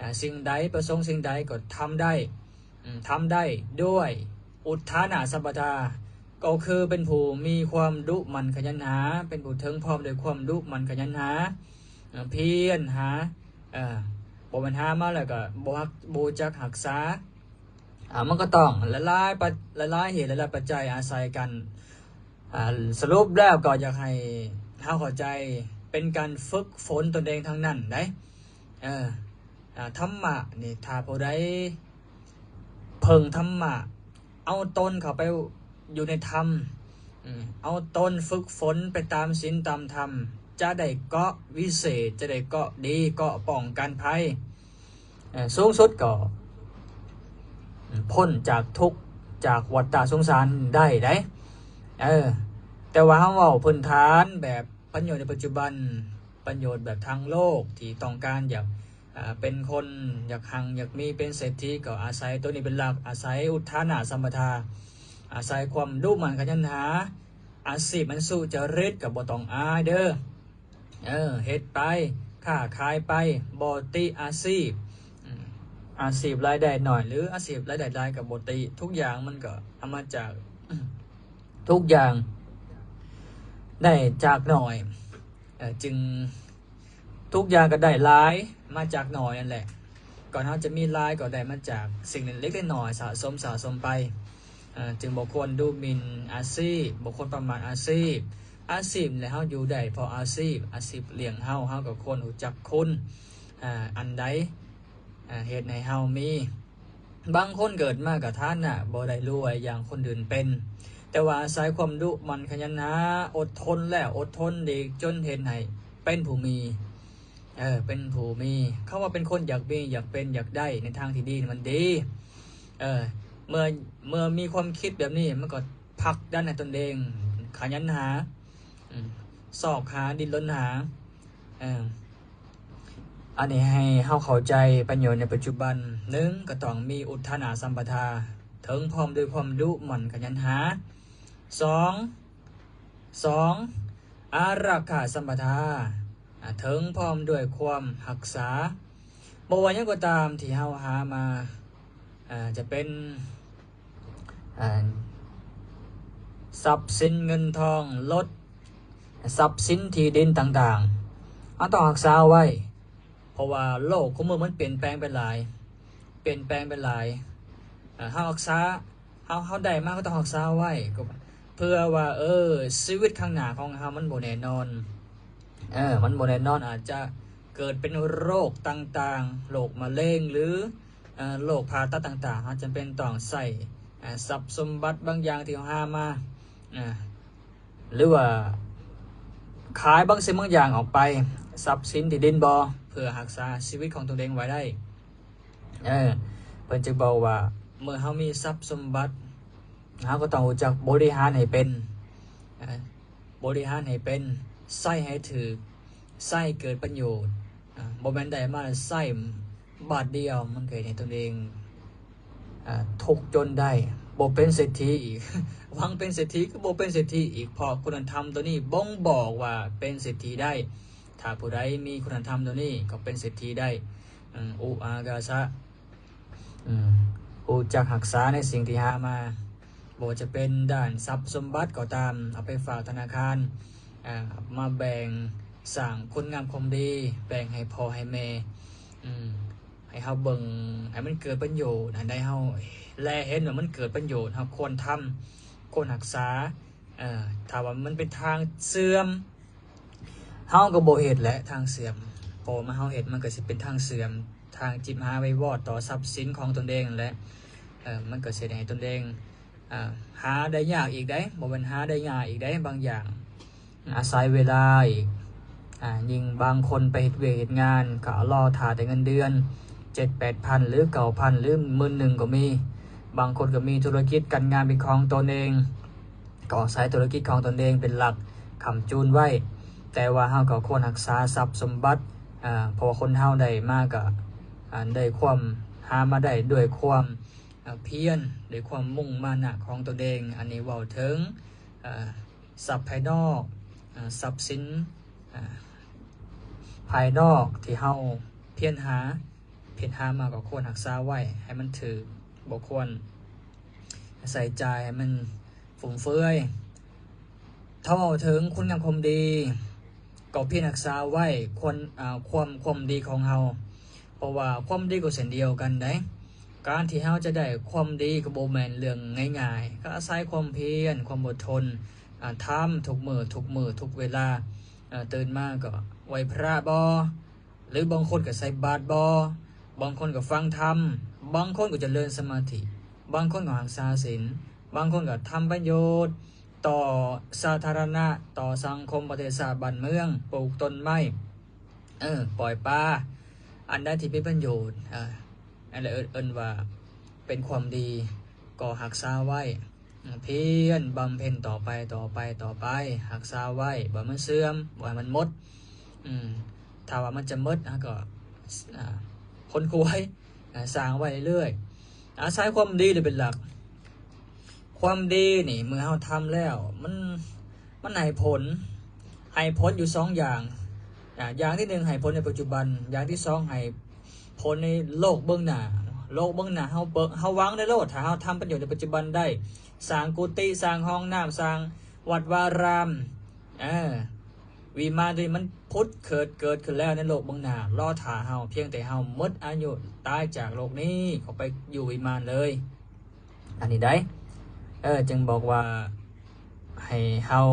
ອາ ສິ່ງໃດ ປະສົງສິ່ງໃດກໍທຳໄດ້ ອາ ທຳໄດ້ດ້ວຍອຸດທານະສຳປະທາ ກໍຄືເປັນຜູ້ມີຄວາມດຸໝັ່ນຂະຫຍັນຫາ ເປັນຜູ້ເຖິງພ້ອມດ້ວຍຄວາມດຸໝັ່ນຂະຫຍັນຫາ ອາ ພຽນຫາ ເອີ ບໍ່ແມ່ນຫາມາແລ້ວກໍບໍ່ຮັກ ບໍ່ຮູ້ຈັກຮັກສາ. ອາ ມັນກໍຕ້ອງຫຼາຍໆ ປັດ ຫຼາຍໆເຫດ ຫຼາຍໆປັດໄຈອາໄສກັນ. ອາ ສະຫຼຸບແລ້ວກໍຢາກໃຫ້ເຮົາເຂົ້າໃຈ ເປັນການຝຶກຝົນຕົນເອງທັງນັ້ນໄດ໋. ເອີ ອາ ທຳມະນີ້ ຖ້າຜູ້ໃດເພິ່ງທຳມະ ເອົາຕົນເຂົ້າໄປຢູ່ໃນທຳ ອາ ເອົາຕົນຝຶກຝົນໄປຕາມສິນຕາມທຳ ຈະໄດ້ເກາະວິເສດ ຈະໄດ້ເກາະດີ ເກາະປ້ອງກັນໄພ ເອີ ສູງສຸດກໍພົ້ນຈາກທຸກ ຈາກວັດຕະສົງສານໄດ້ໄດ໋. ເອີ ແຕ່ວ່າເຮົາເວົ້າພື້ນຖານແບບປະໂຫຍດໃນປັດຈຸບັນ ປະໂຫຍດແບບທາງໂລກທີ່ຕ້ອງການຢາກ ເປັນຄົນ ຢາກຮັ່ງ ຢາກມີ ເປັນເສດຖີ ກໍອາໄສໂຕນີ້ເປັນຫຼັກ ອາໄສອຸດທານະສຳປະທາ ອາໄສຄວາມດຸໝັ່ນຂະຫຍັນຫາ ອາຊີບອັນສຸຈະລິດກໍບໍ່ຕ້ອງອາຍເດີ້ ເອີ ເຮັດໄປ ຄ້າຂາຍໄປ ບໍ່ຕິອາຊີບ ອາຊີບລາຍໄດ້ໜ້ອຍ ຫຼື ອາຊີບລາຍໄດ້ຫຼາຍກໍບໍ່ຕິ ທຸກຢ່າງມັນກໍເອົາມາຈາກ ທຸກຢ່າງໄດ້ຈາກໜ້ອຍ ເອີ ຈຶ່ງ ທຸກຢ່າງກໍໄດ້ຫຼາຍມາຈາກໜ້ອຍນັ້ນແຫຼະ ກ່ອນເຮົາຈະມີຫຼາຍກໍໄດ້ມາຈາກສິ່ງເລັກໆນ້ອຍໆ ສະສົມ ສະສົມໄປ ເອີ ຈຶ່ງບໍ່ຄວນດູໝິ່ນອາຊີບ ບໍ່ຄວນປະໝາດອາຊີບ ອາຊີບແຫຼະ ເຮົາຢູ່ໄດ້ເພາະອາຊີບ ອາຊີບລ້ຽງເຮົາ ເຮົາກໍຄວນຮູ້ຈັກຄຸນ ອາ ອັນໃດ ອາ ເຮັດໃຫ້ເຮົາມີ ບາງຄົນເກີດມາກໍຖານະບໍ່ໄດ້ລວຍຢ່າງຄົນອື່ນເປັນ ແຕ່ວ່າອາໄສຄວາມດຸໝັ່ນຂະຫຍັນຫາ ອົດທົນແລ້ວອົດທົນອີກ ຈົນເຮັດໃຫ້ເປັນຜູ້ມີ ເອີ ເປັນຜູ້ມີ ຄຳວ່າເປັນຄົນຢາກມີ ຢາກເປັນ ຢາກໄດ້ ໃນທາງທີ່ດີມັນດີ ເອີ ເມື່ອ ເມື່ອມີຄວາມຄິດແບບນີ້ ມັນກໍຜັກດັນໃຫ້ຕົນເອງຂະຫຍັນຫາ ອືມ ຊອກຫາ ດີ້ນລົນຫາ ເອີ ອັນນີ້ໃຫ້ເຮົາເຂົ້າໃຈປະໂຫຍດໃນປັດຈຸບັນ ໜຶ່ງ ກໍຕ້ອງມີອຸດທານະສຳປະທາ ເຖິງພ້ອມດ້ວຍຄວາມດຸໝັ່ນຂະຫຍັນຫາ ສອງ ສອງ ອາລັກຂະສຳປະທາ ອາ ເຖິງພ້ອມດ້ວຍຄວາມຮັກສາ ບໍ່ວ່າຫຍັງກໍຕາມທີ່ເຮົາຫາມາ ອາ ຈະເປັນ ອາ ຊັບສິນເງິນທອງ ລົດ ຊັບສິນທີ່ດິນຕ່າງໆ ເຮົາຕ້ອງຮັກສາເອົາໄວ້ ເພາະວ່າໂລກຄູ່ມື້ມັນປ່ຽນແປງໄປຫຼາຍ ປ່ຽນແປງໄປຫຼາຍ ເຮົາຮັກສາ ເຮົາ ເຮົາໄດ້ມາ ເຮົາຕ້ອງຮັກສາເອົາໄວ້ ກໍເພື່ອວ່າ ເອີ ຊີວິດຂ້າງໜ້າຂອງເຮົາມັນບໍ່ແນ່ນອນ ເອີ ມັນບໍ່ແນ່ນອນ ອາດຈະເກີດເປັນໂລກຕ່າງໆ ໂລກມະເຮັງ ຫຼື ເອີ ໂລກຜ່າຕັດຕ່າງໆ ເຮົາຈຳເປັນຕ້ອງໃຊ້ ອາ ຊັບສົມບັດບາງຢ່າງທີ່ເຮົາຫາມາ ອາ ຫຼືວ່າຂາຍບາງສິ່ງບາງຢ່າງອອກໄປ ຊັບສິນທີ່ດິນບໍ່ ເພື່ອຮັກສາຊີວິດຂອງຕົນເອງໄວ້ໄດ້ ເອີ ເພິ່ນຈຶ່ງບອກວ່າ ເມື່ອເຮົາມີຊັບສົມບັດ ເຮົາກໍຕ້ອງຮູ້ຈັກບໍລິຫານໃຫ້ເປັນ ອາ ບໍລິຫານໃຫ້ເປັນ ໃຊ້ໃຫ້ຖືກ ໃຊ້ເກີດປະໂຫຍດ ອາ ບໍ່ແມ່ນໄດ້ມາໃຊ້ບາດດຽວ ມັນກໍເຮັດໃຫ້ຕົນເອງ ອາ ທຸກຈົນໄດ້ ບໍ່ເປັນເສດຖີອີກ ຫວັງເປັນເສດຖີກໍບໍ່ເປັນເສດຖີອີກ ເພາະຄຸນນະທຳຕົວນີ້ບົ່ງບອກວ່າເປັນເສດຖີໄດ້. ຖ້າຜູ້ໃດມີຄຸນນະທຳຕົວນີ້ກໍເປັນເສດຖີໄດ້. ອາ ອຸອາກາສະ ອາ ຮູ້ຈັກຮັກສາໃນສິ່ງທີ່ຫາມາ ບໍ່ວ່າຈະເປັນດ້ານຊັບສົມບັດກໍຕາມ ເອົາໄປຝາກທະນາຄານ ອາ ມາແບ່ງສ້າງຄຸນງາມຄວາມດີ ແບ່ງໃຫ້ພໍ່ໃຫ້ແມ່ ອາ ໃຫ້ເຮົາເບິ່ງ ໃຫ້ມັນເກີດປະໂຫຍດ ອັນໃດເຮົາແລເຫັນວ່າມັນເກີດປະໂຫຍດ ເຮົາຄວນທຳ ຄວນຮັກສາ. ເອີ ຖ້າວ່າມັນເປັນທາງເສື່ອມ ເຮົາກໍບໍ່ເຮັດແຫຼະ ທາງເສື່ອມ ເພາະວ່າເຮົາເຮັດມັນກໍຊິເປັນທາງເສື່ອມ ທາງຈິບຫາໄວວອດຕໍ່ຊັບສິນຂອງຕົນເອງນັ້ນແຫຼະ. ເອີ ມັນກໍຊິເຮັດໃຫ້ຕົນເອງ ອາ ຫາໄດ້ຍາກອີກໃດ໋ ບໍ່ແມ່ນຫາໄດ້ງ່າຍອີກໃດ໋ ບາງຢ່າງ ອາໄສເວລາອີກ ອາ ຍິ່ງບາງຄົນໄປເຮັດວຽກເຮັດງານ ກໍລໍຖ້າແຕ່ເງິນເດືອນເຈັດແປດພັນ ຫຼື ເກົ້າພັນ ຫຼື ໝື່ນໜຶ່ງກໍມີ. ບາງຄົນກໍມີທຸລະກິດການງານເປັນຂອງຕົນເອງ ກໍອາໄສທຸລະກິດຂອງຕົນເອງເປັນຫຼັກຄ້ຳຈູນໄວ້ ແຕ່ວ່າເຮົາກໍຄວນຮັກສາຊັບສົມບັດ ອາ ເພາະວ່າຄົນເຮົາໄດ້ມາກໍ ອາ ດ້ວຍຄວາມ ຫາມາໄດ້ດ້ວຍຄວາມ ອາ ພຽນ ດ້ວຍຄວາມມຸ່ງມານະຂອງຕົນເອງ. ອັນນີ້ເວົ້າເຖິງ ອາ ຊັບພາຍນອກ ອາ ຊັບສິນ ອາ ພາຍນອກທີ່ເຮົາພຽນຫາ ພຽນຫາມາກໍຄວນຮັກສາໄວ້ໃຫ້ມັນຖືກ ບໍ່ຄວນໃຊ້ຈ່າຍໃຫ້ມັນຟຸມເຟືອຍ. ຖ້າເວົ້າເຖິງຄຸນງາມຄວາມດີ ກໍພຽນຮັກສາໄວ້ຄວນ ອາ ຄວາມ ຄວາມດີຂອງເຮົາ ເພາະວ່າຄວາມດີກໍເຊັ່ນດຽວກັນໃດ໋ ການທີ່ເຮົາຈະໄດ້ຄວາມດີກໍບໍ່ແມ່ນເລື່ອງງ່າຍໆ ກໍອາໄສຄວາມພຽນ ຄວາມອົດທົນ ອາ ທຳທຸກມື້ ທຸກມື້ ທຸກເວລາ. ອາ ຕື່ນມາກໍໄຫວ້ພະບໍ ຫຼືບາງຄົນກໍໃສ່ບາດບໍ ບາງຄົນກໍຟັງທຳ ບາງຄົນກໍຈະເລີນສະມາທິ ບາງຄົນກໍຮັກສາສິນ ບາງຄົນກໍທຳປະໂຫຍດຕໍ່ສາທາລະນະ ຕໍ່ສັງຄົມ ປະເທດຊາດ ບ້ານເມືອງ ປູກຕົ້ນໄມ້ ເອີ ປ່ອຍປາ ອັນໃດທີ່ເປັນປະໂຫຍດ ເອີ ອັນໃດເອີ້ນ ເອີ້ນວ່າເປັນຄວາມດີ ກໍຮັກສາໄວ້ ພຽນບຳເພັນຕໍ່ໄປ ຕໍ່ໄປ ຕໍ່ໄປ ຮັກສາໄວ້ ບໍ່ໃຫ້ມັນເສື່ອມ ບໍ່ໃຫ້ມັນໝົດ. ອືມ ຖ້າວ່າມັນຈະໝົດ ເຮົາກໍ ອາ ຄົ້ນຄວ້າ ອາ ສ້າງໄວ້ເລື້ອຍໆ ອາໄສຄວາມດີເປັນຫຼັກ. ຄວາມດີນີ້ເມື່ອເຮົາທຳແລ້ວ ມັນ ມັນໃຫ້ຜົນ ໃຫ້ຜົນຢູ່ສອງຢ່າງ. ອາ ຢ່າງທີໜຶ່ງໃຫ້ຜົນໃນປັດຈຸບັນ ຢ່າງທີສອງໃຫ້ຜົນໃນໂລກເບື້ອງໜ້າ. ໂລກເບື້ອງໜ້າເຮົາເບິ່ງ ເຮົາຫວັງໄດ້ໂລດ ຖ້າເຮົາທຳປະໂຫຍດໃນປັດຈຸບັນໄດ້ ສ້າງກຸຕິ ສ້າງຫ້ອງນ້ຳ ສ້າງວັດວາລາມ ເອີ ວິມານທີ່ມັນຜຸດເກີດ ເກີດຂຶ້ນແລ້ວໃນໂລກເບື້ອງໜ້າ ລໍຖ້າເຮົາ ພຽງແຕ່ເຮົາໝົດອາຍຸຕາຍຈາກໂລກນີ້ ກໍໄປຢູ່ວິມານເລີຍ. ອັນນີ້ໄດ໋ ເອີ ຈຶ່ງບອກວ່າໃຫ້ເຮົາ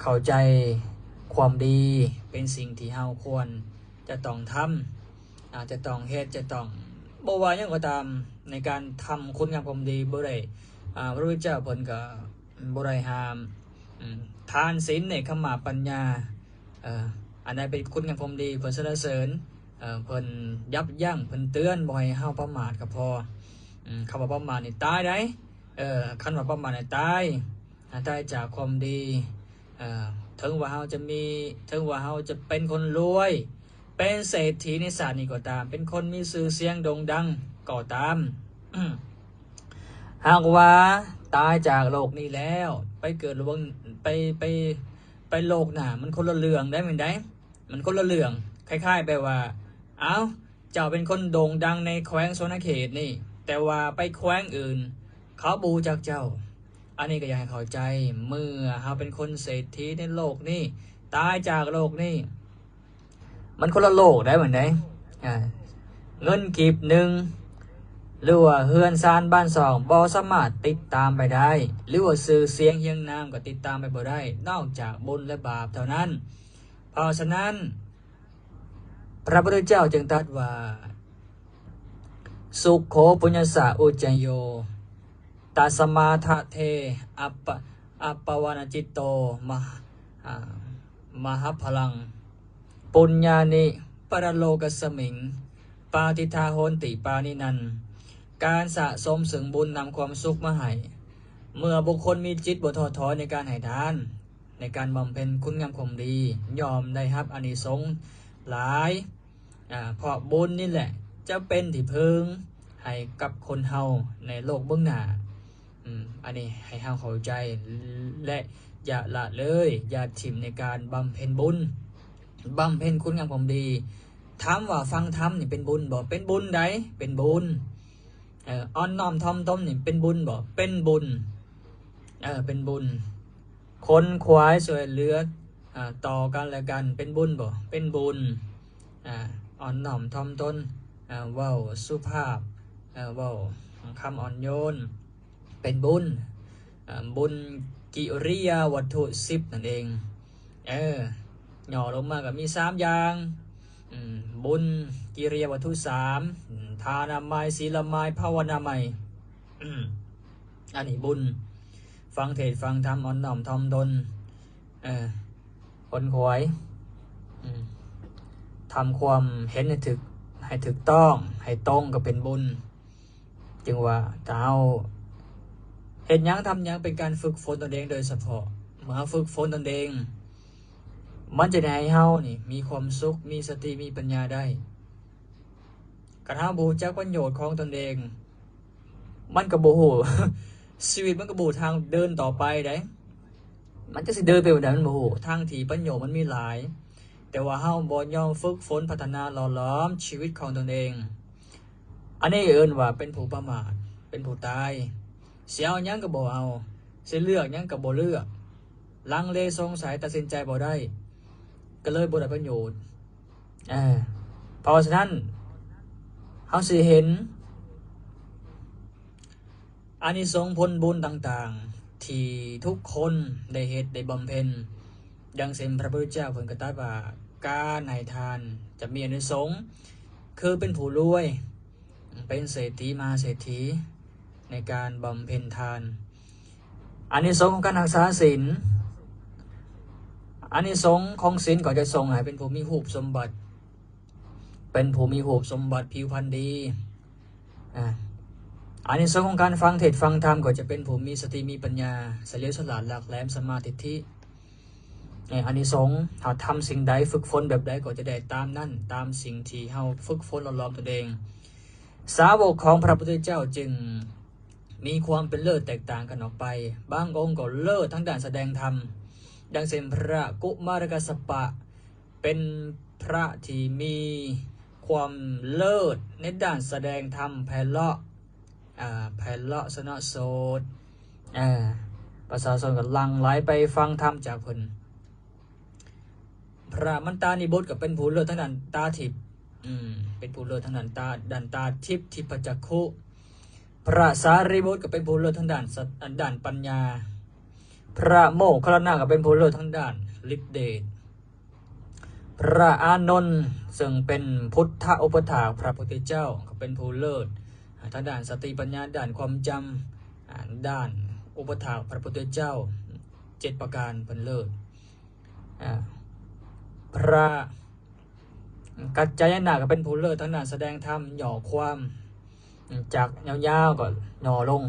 ເຂົ້າໃຈຄວາມດີເປັນສິ່ງທີ່ເຮົາຄວນຈະຕ້ອງທຳ ອາດຈະຕ້ອງເຮັດ ຈະຕ້ອງ ບໍ່ວ່າຫຍັງກໍຕາມ ໃນການທຳຄຸນງາມຄວາມດີ ບໍ່ໄດ້ ອາ ພະພຸດທະເຈົ້າເພິ່ນກໍບໍ່ໄດ້ຫ້າມ ອາ ທານ ສິນ ເນກຂະມະ ປັນຍາ ເອີ ອັນໃດເປັນຄຸນງາມຄວາມດີ ເພິ່ນສັນລະເສີນ ເອີ ເພິ່ນຢັບຢັ້ງ ເພິ່ນເຕືອນ ບໍ່ໃຫ້ເຮົາປະໝາດກໍພໍ. ອາ ຄຳວ່າປະໝາດນີ້ຕາຍໄດ໋ ເອີ ຄັນວ່າປະໝາດນີ້ຕາຍ ອາ ຕາຍຈາກຄວາມດີ. ເອີ ເຖິງວ່າເຮົາຈະມີ ເຖິງວ່າເຮົາຈະເປັນຄົນລວຍ ເປັນເສດຖີໃນຊາດນີ້ກໍຕາມ ເປັນຄົນມີຊື່ສຽງໂດ່ງດັງກໍຕາມ ຫາກວ່າຕາຍຈາກໂລກນີ້ແລ້ວ ໄປເກີດໂລກ ໄປ ໄປ ໄປໂລກໜ້າ ມັນຄົນລະເລື່ອງໄດ໋ ແມ່ນໄດ໋ ມັນຄົນລະເລື່ອງ. ຄ້າຍໆແບບວ່າ ເອົ້າ ເຈົ້າເປັນຄົນໂດ່ງດັງໃນແຂວງສະຫວັນນະເຂດນີ້ ແຕ່ວ່າໄປແຂວງອື່ນ ເຂົາບໍ່ຮູ້ຈັກເຈົ້າ. ອັນນີ້ກໍຢາກໃຫ້ເຂົ້າໃຈ ເມື່ອເຮົາເປັນຄົນເສດຖີໃນໂລກນີ້ ຕາຍຈາກໂລກນີ້ ມັນຄົນລະໂລກໄດ໋ ມັນໄດ໋ ອາ ເງິນກີບໜຶ່ງ ຫຼືວ່າເຮືອນຊານບ້ານຊ່ອງ ບໍ່ສາມາດຕິດຕາມໄປໄດ້ ຫຼືວ່າຊື່ສຽງຮຽງນາມກໍຕິດຕາມໄປບໍ່ໄດ້ ນອກຈາກບຸນ ແລະ ບາບເທົ່ານັ້ນ. ເພາະສະນັ້ນ ພະພຸດທະເຈົ້າຈຶ່ງຕັດວ່າ ສຸໂຂ ປຸນຍະສະ ອຸຈະໂຍ ຕັດສະມາ ທະເທ ອັບປະ ອັບປະວານະຈິດໂຕ ມະ ອາ ມະຫະພະລັງ ປຸນຍານິ ປະລະໂລກັດສະມິງ ປາຕິດຖາໂຫນຕິ ປານິນັງ. ການສະສົມເຊິ່ງບຸນນຳຄວາມສຸກມາໃຫ້ ເມື່ອບຸກຄົນມີຈິດບໍ່ທໍ້ຖອຍໃນການໃຫ້ທານ, ໃນການບຳເພັນຄຸນງາມຄວາມດີ, ຍ່ອມໄດ້ຮັບອານິສົງຫຼາຍ, ອາ, ເພາະບຸນນີ້ແຫຼະຈະເປັນທີ່ເພິ່ງໃຫ້ກັບຄົນເຮົາໃນໂລກເບື້ອງໜ້າ. ອາ, ອັນນີ້ໃຫ້ເຮົາເຂົ້າໃຈ ແລະ ຢ່າລະເລີຍ, ຢ່າຖິ້ມໃນການບຳເພັນບຸນ, ບຳເພັນຄຸນງາມຄວາມດີ. ຖາມວ່າຟັງທຳນີ້ເປັນບຸນບໍ່? ເປັນບຸນໃດ໋, ເປັນບຸນ. ເອີ ອ່ອນນ້ອມຖ່ອມຕົນນີ້ເປັນບຸນບໍ່? ເປັນບຸນ. ເອີ ເປັນບຸນ. ຂົນຂວາຍຊ່ວຍເຫຼືອ, ອາ, ຕໍ່ກັນແລະກັນ ເປັນບຸນບໍ່? ເປັນບຸນ. ອາ, ອ່ອນນ້ອມຖ່ອມຕົນ, ອາ, ເວົ້າສຸພາບ, ອາ, ເວົ້າຄຳອ່ອນໂຍນ ເປັນບຸນ. ອາ, ບຸນກິລິຍາວັດຖຸສິບນັ້ນເອງ. ເອີ ຫຍໍ້ລົງມາກໍມີສາມຢ່າງ. ອາ, ບຸນກິລິຍາວັດຖຸສາມ, ອາ, ທານາໄມ, ສີລາໄມ, ພາວະນາໄມ. ອາ, ອັນນີ້ບຸນ. ຟັງເທດຟັງທຳ, ອ່ອນນ້ອມຖ່ອມຕົນ, ເອີ ຂົນຂວາຍ, ອາ, ທຳຄວາມເຫັນໃຫ້ຖືກ, ໃຫ້ຖືກຕ້ອງ, ໃຫ້ຕົງກໍເປັນບຸນ. ຈຶ່ງວ່າຖ້າເຮົາເຮັດຫຍັງທຳຫຍັງເປັນການຝຶກຝົນຕົນເອງໂດຍສະເພາະ, ເມື່ອເຮົາຝຶກຝົນຕົນເອງ ມັນຈະໄດ້ໃຫ້ເຮົານີ້ມີຄວາມສຸກ, ມີສະຕິ, ມີປັນຍາໄດ້. ຄັນເຮົາບໍ່ຮູ້ຈັກປະໂຫຍດຂອງຕົນເອງ, ມັນກໍບໍ່ຮູ້, ຊີວິດມັນກໍບໍ່ຮູ້ທາງເດີນຕໍ່ໄປໃດ໋. ມັນຈະຊິເດີນໄປແບບໃດມັນບໍ່ຮູ້, ທັງທີ່ປະໂຫຍດມັນມີຫຼາຍ, ແຕ່ວ່າເຮົາບໍ່ຍອມຝຶກຝົນ, ພັດທະນາ, ຫຼໍ່ຫຼອມຊີວິດຂອງຕົນເອງ. ອັນນີ້ເອີ້ນວ່າເປັນຜູ້ປະໝາດ, ເປັນຜູ້ຕາຍ. ຊິເອົາຫຍັງກໍບໍ່ເອົາ, ຊິເລືອກຫຍັງກໍບໍ່ເລືອກ, ລັງເລສົງໄສ, ຕັດສິນໃຈບໍ່ໄດ້, ກໍເລີຍບໍ່ໄດ້ປະໂຫຍດ. ເອີ ເພາະສະນັ້ນ ເຮົາຊິເຫັນອານິສົງຜົນບຸນຕ່າງໆ ທີ່ທຸກຄົນໄດ້ເຮັດໄດ້ບຳເພັນ. ດັ່ງເຊັ່ນ ພະພຸດທະເຈົ້າເພິ່ນກໍຕັດວ່າ ການໃຫ້ທານຈະມີອານິສົງ ຄືເປັນຜູ້ລວຍ, ເປັນເສດຖີມະຫາເສດຖີ ໃນການບຳເພັນທານ. ອານິສົງຂອງການຮັກສາສິນ, ອານິສົງຂອງສິນກໍຈະສົ່ງໃຫ້ເປັນຜູ້ມີຮູບສົມບັດ, ເປັນຜູ້ມີຮູບສົມບັດ, ຜິວພັນດີ. ອາ, ອານິສົງຂອງການຟັງເທດຟັງທຳກໍຈະເປັນຜູ້ມີສະຕິ, ມີປັນຍາ, ສະຫຼຽວສະຫຼາດ, ຫຼັກແຫຼມ, ສຳມາທິດຖິ. ອານິສົງ, ເຮົາທຳສິ່ງໃດ, ຝຶກຝົນແບບໃດ, ກໍຈະໄດ້ຕາມນັ້ນ, ຕາມສິ່ງທີ່ເຮົາຝຶກຝົນຫຼອມຕົນເອງ. ສາວົກຂອງພະພຸດທະເຈົ້າຈຶ່ງມີຄວາມເປັນເລີດແຕກຕ່າງກັນອອກໄປ. ບາງອົງກໍເລີດທາງດ້ານສະແດງທຳ, ດັ່ງເຊັ່ນ ພະກຸມາລະກັດສະປະ ເປັນພະທີ່ມີຄວາມເລີດໃນດ້ານສະແດງທຳ, ໄພເລາະ, ອາ, ໄພເລາະຊະນະໂສດ, ອາ, ປະຊາຊົນກໍຫຼັ່ງໄຫຼໄປຟັງທຳຈາກເພິ່ນ. ພະມັນຕານິບົດກໍເປັນຜູ້ເລີດທາງດ້ານຕາທິບ, ອືມ, ເປັນຜູ້ເລີດທາງດ້ານຕາ, ດ້ານຕາທິບ, ທິບພະຈັກຂຸ. ພະສາຣີບຸດກໍເປັນຜູ້ເລີດທາງດ້ານສະ, ດ້ານປັນຍາ. ພະໂມກຄັນລານະກໍເປັນຜູ້ເລີດທາງດ້ານລິດເດດ. ພະອານົນ ເຊິ່ງເປັນພຸດທະອຸປະຖາກພະພຸດທະເຈົ້າ ກໍເປັນຜູ້ເລີດທາງດ້ານສະຕິປັນຍາ, ດ້ານຄວາມຈຳ, ອາ, ດ້ານອຸປະຖາກພະພຸດທະເຈົ້າ ເຈັດປະການເພິ່ນເລີດ. ອາ, ພະກັດຈາຍະນະກໍເປັນຜູ້ເລີດທາງດ້ານສະແດງທຳ ຫຍໍ້ຄວາມ, ຈາກຍາວໆກໍຫຍໍ້ລົງ.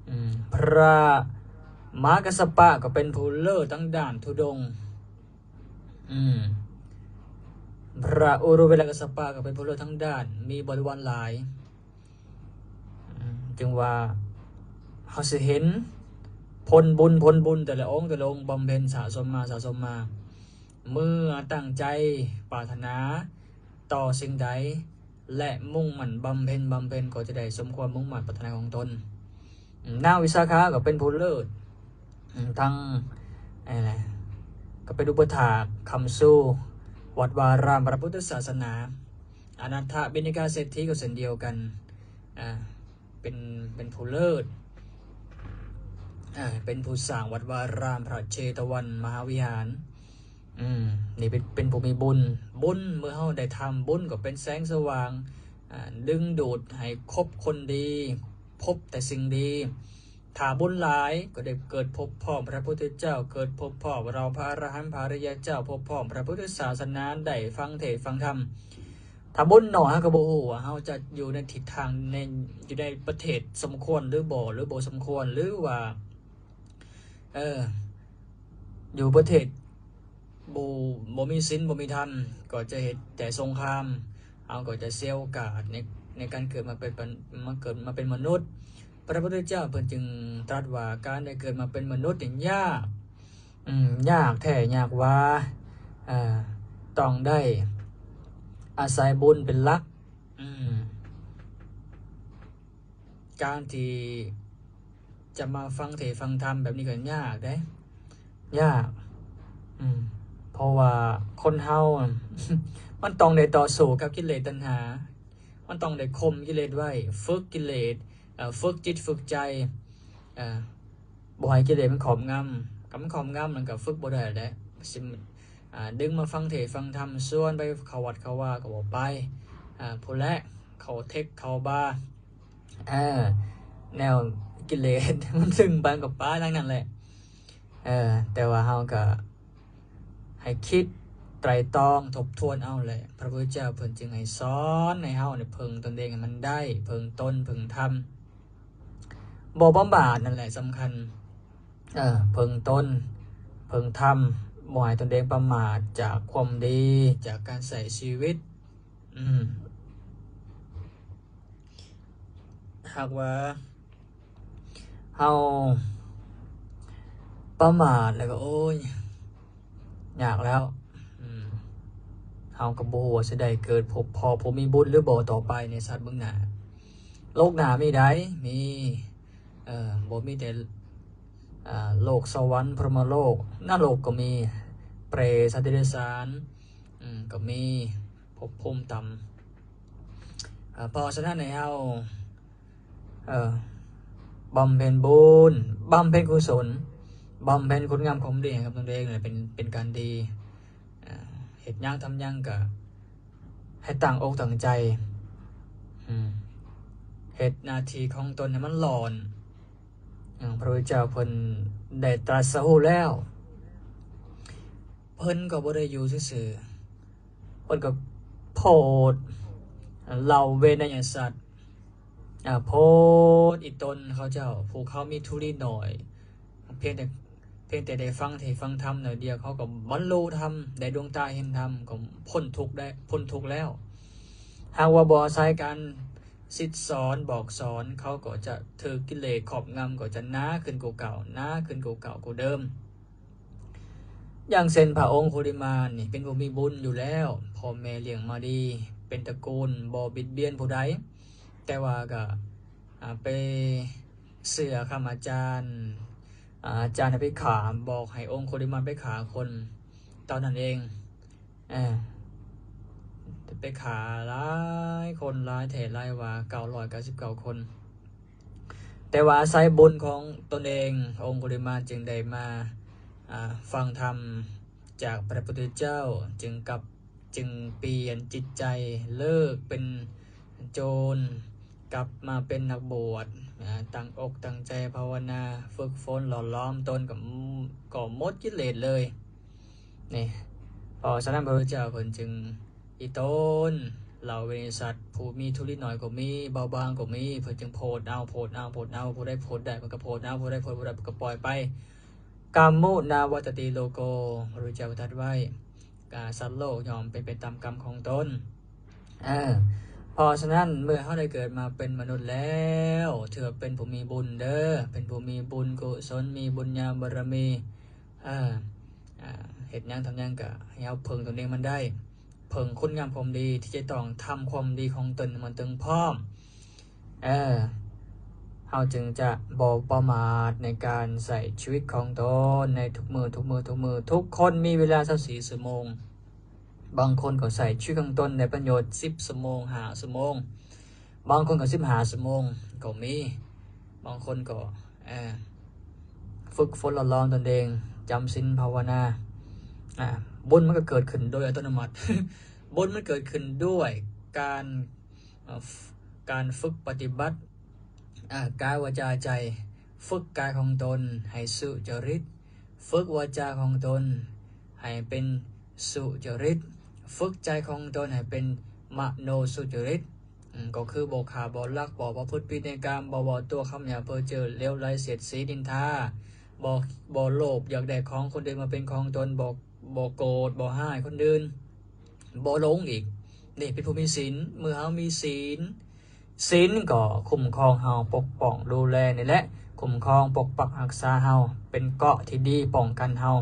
ອາ, ພະມະຫາກັດສະປະກໍເປັນຜູ້ເລີດທາງດ້ານທຸດົງ. ອາ, ພະອຸລຸເວລະກັດສະປະກໍເປັນຜູ້ເລີດທາງດ້ານມີບໍລິວານຫຼາຍ. ອາ, ຈຶ່ງວ່າເຮົາຊິເຫັນຜົນບຸນ, ຜົນບຸນແຕ່ລະອົງ, ແຕ່ລະອົງບຳເພັນສະສົມມາ, ສະສົມມາ. ເມື່ອຕັ້ງໃຈປາດຖະໜາຕໍ່ສິ່ງໃດ ແລະ ມຸ່ງໝັ້ນບຳເພັນ, ບຳເພັນກໍຈະໄດ້ສົມຄວາມມຸ່ງໝັ້ນປາດຖະໜາຂອງຕົນ. ອາ, ນາງວິສາຂາກໍເປັນຜູ້ເລີດ, ອາ, ທັງ, ເອີ, ກໍເປັນອຸປະຖາກຄ້ຳຊູວັດວາອາຣາມພະພຸດທະສາສະໜາ. ອະນາຖະບິນຍະກາເສດຖີກໍເຊັ່ນດຽວກັນ, ອາ, ເປັນ, ເປັນຜູ້ເລີດ, ອາ, ເປັນຜູ້ສ້າງວັດວາອາຣາມພະເຊຕະວັນມະຫາວິຫານ. ອືມ, ນີ້ເປັນ, ເປັນຜູ້ມີບຸນ. ບຸນ, ເມື່ອເຮົາໄດ້ທຳບຸນກໍເປັນແສງສະຫວ່າງ, ອາ, ດຶງດູດໃຫ້ຄົບຄົນດີ, ພົບແຕ່ສິ່ງດີ. ຖ້າບຸນຫຼາຍກໍໄດ້ເກີດພົບພ້ອມພະພຸດທະເຈົ້າ, ເກີດພົບພ້ອມເຫຼົ່າພະອະລະຫັນ, ພະອະລິຍະເຈົ້າ, ພົບພ້ອມພະພຸດທະສາສະໜາ, ໄດ້ຟັງເທດຟັງທຳ. ຖ້າບຸນໜ້ອຍ ເຮົາກໍບໍ່ຮູ້ວ່າເຮົາຈະຢູ່ໃນທິດທາງໃນ ຢູ່ໃນປະເທດສົມຄວນຫຼືບໍ່ ຫຼືບໍ່ສົມຄວນ ຫຼືວ່າ ເອີ ຢູ່ປະເທດບໍ່ ບໍ່ມີສິນ ບໍ່ມີທຳ ກໍຈະເຮັດແຕ່ສົງຄາມ ເຮົາກໍຈະເສຍໂອກາດໃນ ໃນການເກີດມາເປັນ ມາເກີດມາເປັນມະນຸດ. ພະພຸດທະເຈົ້າເພິ່ນຈຶ່ງຕລັດວ່າ ການໄດ້ເກີດມາເປັນມະນຸດນີ້ຍາກ ອືມ ຍາກແທ້ຍາກວ່າ ເອີ ຕ້ອງໄດ້ອາໄສບຸນເປັນຫຼັກ. ອືມ ການທີ່ຈະມາຟັງເທດຟັງທຳແບບນີ້ກໍຍາກເດ້ ຍາກ ອືມ ເພາະວ່າຄົນເຮົາ ມັນຕ້ອງໄດ້ຕໍ່ສູ້ກັບກິເລດຕັນຫາ ມັນຕ້ອງໄດ້ຂົ່ມກິເລດໄວ້ ຝຶກກິເລດ ເອີ ຝຶກຈິດຝຶກໃຈ ເອີ ບໍ່ໃຫ້ກິເລດມັນຄອບງຳ. ຄັນມັນຄອບງຳ ມັນກໍຝຶກບໍ່ໄດ້ແຫຼະ ຊິ ອາ ດຶງມາຟັງເທດຟັງທຳ ຊວນໄປເຂົ້າວັດເຂົ້າວາກໍບໍ່ໄປ ອາ ພຸ້ນແຫຼະ ເຂົ້າເທັກເຂົ້າບາ ເອີ ແນວກິເລດມັນດຶງໄປກໍໄປທາງນັ້ນແຫຼະ. ເອີ ແຕ່ວ່າເຮົາກໍໃຫ້ຄິດໄຕຣຕອງທົບທວນເອົາແຫຼະ ພະພຸດທະເຈົ້າເພິ່ນຈຶ່ງໃຫ້ສອນໃຫ້ເຮົານີ້ເພິ່ງຕົນເອງໃຫ້ມັນໄດ້ ເພິ່ງຕົນເພິ່ງທຳ. ບໍ່ປະໝາດນັ້ນແຫຼະສຳຄັນ ເອີ ເພິ່ງຕົນເພິ່ງທຳ ບໍ່ໃຫ້ຕົນເອງປະໝາດຈາກຄວາມດີ ຈາກການໃຊ້ຊີວິດ. ອືມ ຫາກວ່າເຮົາປະໝາດແລ້ວກໍ ໂອ້ຍ ຍາກແລ້ວ ອືມ ເຮົາກໍບໍ່ຮູ້ວ່າຊິໄດ້ເກີດພົບພໍ້ຜູ້ມີບຸນຫຼືບໍ່ຕໍ່ໄປໃນຊາດເບື້ອງໜ້າ. ໂລກໜ້າມີໃດ໋ ມີ ເອີ ບໍ່ມີແຕ່ ເອີ ໂລກສະຫວັນ ພົມມະໂລກ ນະລົກກໍມີ ເປດ ສັດເດຍລະສານ ອືມ ກໍມີ ພົບພູມຕ່ຳ. ເອີ ເພາະສະນັ້ນໃຫ້ເຮົາ ເອີ ບຳເພັນບຸນ ບຳເພັນກຸສົນ ບຳເພັນຄຸນງາມຄວາມດີໃຫ້ກັບຕົນເອງເປັນ ເປັນການດີ. ເຮັດຫຍັງທຳຫຍັງກະໃຫ້ຕັ້ງອົກຕັ້ງໃຈ ເຮັດໜ້າທີ່ຂອງຕົນໃຫ້ມັນຫຼອນ. ພະພຸດທະເຈົ້າເພິ່ນໄດ້ຕລັດສະຮູ້ແລ້ວ ເພິ່ນກໍບໍ່ໄດ້ຢູ່ຊື່ໆ ເພິ່ນກໍໂພດເຫຼົ່າເວໄນຍະສັດ ອາ ໂພດອີ່ຕົນເຂົາເຈົ້າ ຜູ້ເຂົາມີທຸລີໜ້ອຍ ພຽງແຕ່ ພຽງແຕ່ໄດ້ຟັງເທດຟັງທຳໜ້ອຍດຽວ ເຂົາກໍບັນລຸທຳ ໄດ້ດວງຕາເຫັນທຳ ກໍພົ້ນທຸກໄດ້ ພົ້ນທຸກແລ້ວ. ຫາກວ່າບໍ່ອາໄສການສິດສອນບອກສອນ ເຂົາກໍຈະຖືກກິເລດຄອບງຳ ກໍຈະໜາຂຶ້ນກວ່າເກົ່າ ໜາຂຶ້ນກວ່າເກົ່າກວ່າເດີມ. ຢ່າງເຊັ່ນ ພະອົງຄຸລິມານນີ້ເປັນຜູ້ມີບຸນຢູ່ແລ້ວ ພໍ່ແມ່ລ້ຽງມາດີ ເປັນຕະກູນບໍ່ບິດບຽນຜູ້ໃດ ແຕ່ວ່າກໍ ອາ ໄປເຊື່ອຄຳອາຈານ ອາ ອາຈານໃຫ້ໄປຂ້າ ບອກໃຫ້ອົງຄຸລິມານໄປຂ້າຄົນ ຕອນນັ້ນເອງ ເອີ ໄປຂ້າຫຼາຍຄົນ ຫຼາຍແທ້ຫຼາຍວ່າ ເກົ້າຮ້ອຍເກົ້າສິບເກົ້າຄົນ. ແຕ່ວ່າອາໄສບຸນຂອງຕົນເອງ ອົງຄຸລິມານຈຶ່ງໄດ້ມາ ອາ ຟັງທຳຈາກພະພຸດທະເຈົ້າ ຈຶ່ງກັບ ຈຶ່ງປ່ຽນຈິດໃຈ ເລີກເປັນໂຈນ ກັບມາເປັນນັກບວດ ອາ ຕັ້ງອົກຕັ້ງໃຈພາວະນາ ຝຶກຝົນຫຼໍ່ຫຼອມຕົນ ກໍ ກໍໝົດກິເລດເລີຍ. ນີ້ ເພາະສະນັ້ນພະພຸດທະເຈົ້າເພິ່ນຈຶ່ງອີ່ຕົນເຫຼົ່າເວໄນຍະສັດ ຜູ້ມີທຸລີໜ້ອຍກໍມີ ເບົາບາງກໍມີ ເພິ່ນຈຶ່ງໂພດເອົາ ໂພດເອົາ ໂພດເອົາ ຜູ້ໃດໂພດໄດ້ເພິ່ນກໍໂພດເອົາ ຜູ້ໃດໂພດບໍ່ໄດ້ເພິ່ນກໍປ່ອຍໄປ. ກຳມຸນາວັດຕະຕິໂລໂກ ພະພຸດທະເຈົ້າຕະຕັດໄວ້ ກະ ສັດໂລກຍ່ອມເປັນໄປຕາມກຳຂອງຕົນ. ເອີ ເພາະສະນັ້ນ ເມື່ອເຮົາໄດ້ເກີດມາເປັນມະນຸດແລ້ວ ຖືວ່າເປັນຜູ້ມີບຸນເດີ ເປັນຜູ້ມີບຸນກຸສົນ ມີບຸນຍາບາລະມີ ເອີ ອາ ເຮັດຫຍັງທຳຫຍັງກະໃຫ້ເຮົາເພິ່ງຕົນເອງມັນໄດ້ ເພິ່ງຄຸນງາມຄວາມດີ ທີ່ຈະຕ້ອງທຳຄວາມດີຂອງຕົນໃຫ້ມັນເຖິງພ້ອມ. ເອີ ເຮົາຈຶ່ງຈະບໍ່ປະໝາດໃນການໃຊ້ຊີວິດຂອງຕົນໃນທຸກມື້ ທຸກມື້ ທຸກມື້. ທຸກຄົນມີເວລາຊາວສີ່ຊົ່ວໂມງ. ບາງຄົນກໍໃຊ້ຊີວິດຂອງຕົນໄດ້ປະໂຫຍດສິບຊົ່ວໂມງ ຫ້າຊົ່ວໂມງ. ບາງຄົນກໍສິບຫ້າຊົ່ວໂມງກໍມີ. ບາງຄົນກໍ ເອີ ຝຶກຝົນຫຼໍ່ຫຼອມຕົນເອງ ຈຳສິນພາວະນາ. ອາ ບຸນມັນກໍເກີດຂຶ້ນໂດຍອັດຕະໂນມັດ. ບຸນມັນເກີດຂຶ້ນດ້ວຍການ ເອີ ການຝຶກປະຕິບັດ ອາ ກາຍ ວາຈາ ໃຈ. ຝຶກກາຍຂອງຕົນໃຫ້ສຸຈະລິດ, ຝຶກວາຈາຂອງຕົນໃຫ້ເປັນສຸຈະລິດ, ຝຶກໃຈຂອງຕົນໃຫ້ເປັນ ມະໂນສຸຈະລິດ ອືມ ກໍຄືບໍ່ຂ້າ ບໍ່ລັກ ບໍ່ປະພຶດຜິດໃນກາມ ບໍ່ເວົ້າຕົວະຄຳຫຍາບເພີ້ເຈີ້ ເລວໄຫຼ ສຽດສີ ນິນທາ ບໍ່ ບໍ່ໂລບຢາກໄດ້ຂອງຄົນອື່ນມາເປັນຂອງຕົນ ບໍ່ ບໍ່ໂກດ ບໍ່ຮ້າຍຄົນອື່ນ ບໍ່ຫຼົງອີກ ນີ້ເປັນຜູ້ມີສິນ. ເມື່ອເຮົາມີສິນ ສິນກໍຄຸ້ມຄອງເຮົາ ປົກປ້ອງດູແລນີ້ແຫຼະ ຄຸ້ມຄອງປົກປັກຮັກສາເຮົາ ເປັນເກາະທີ່ດີປ້ອງກັນເຮົາ.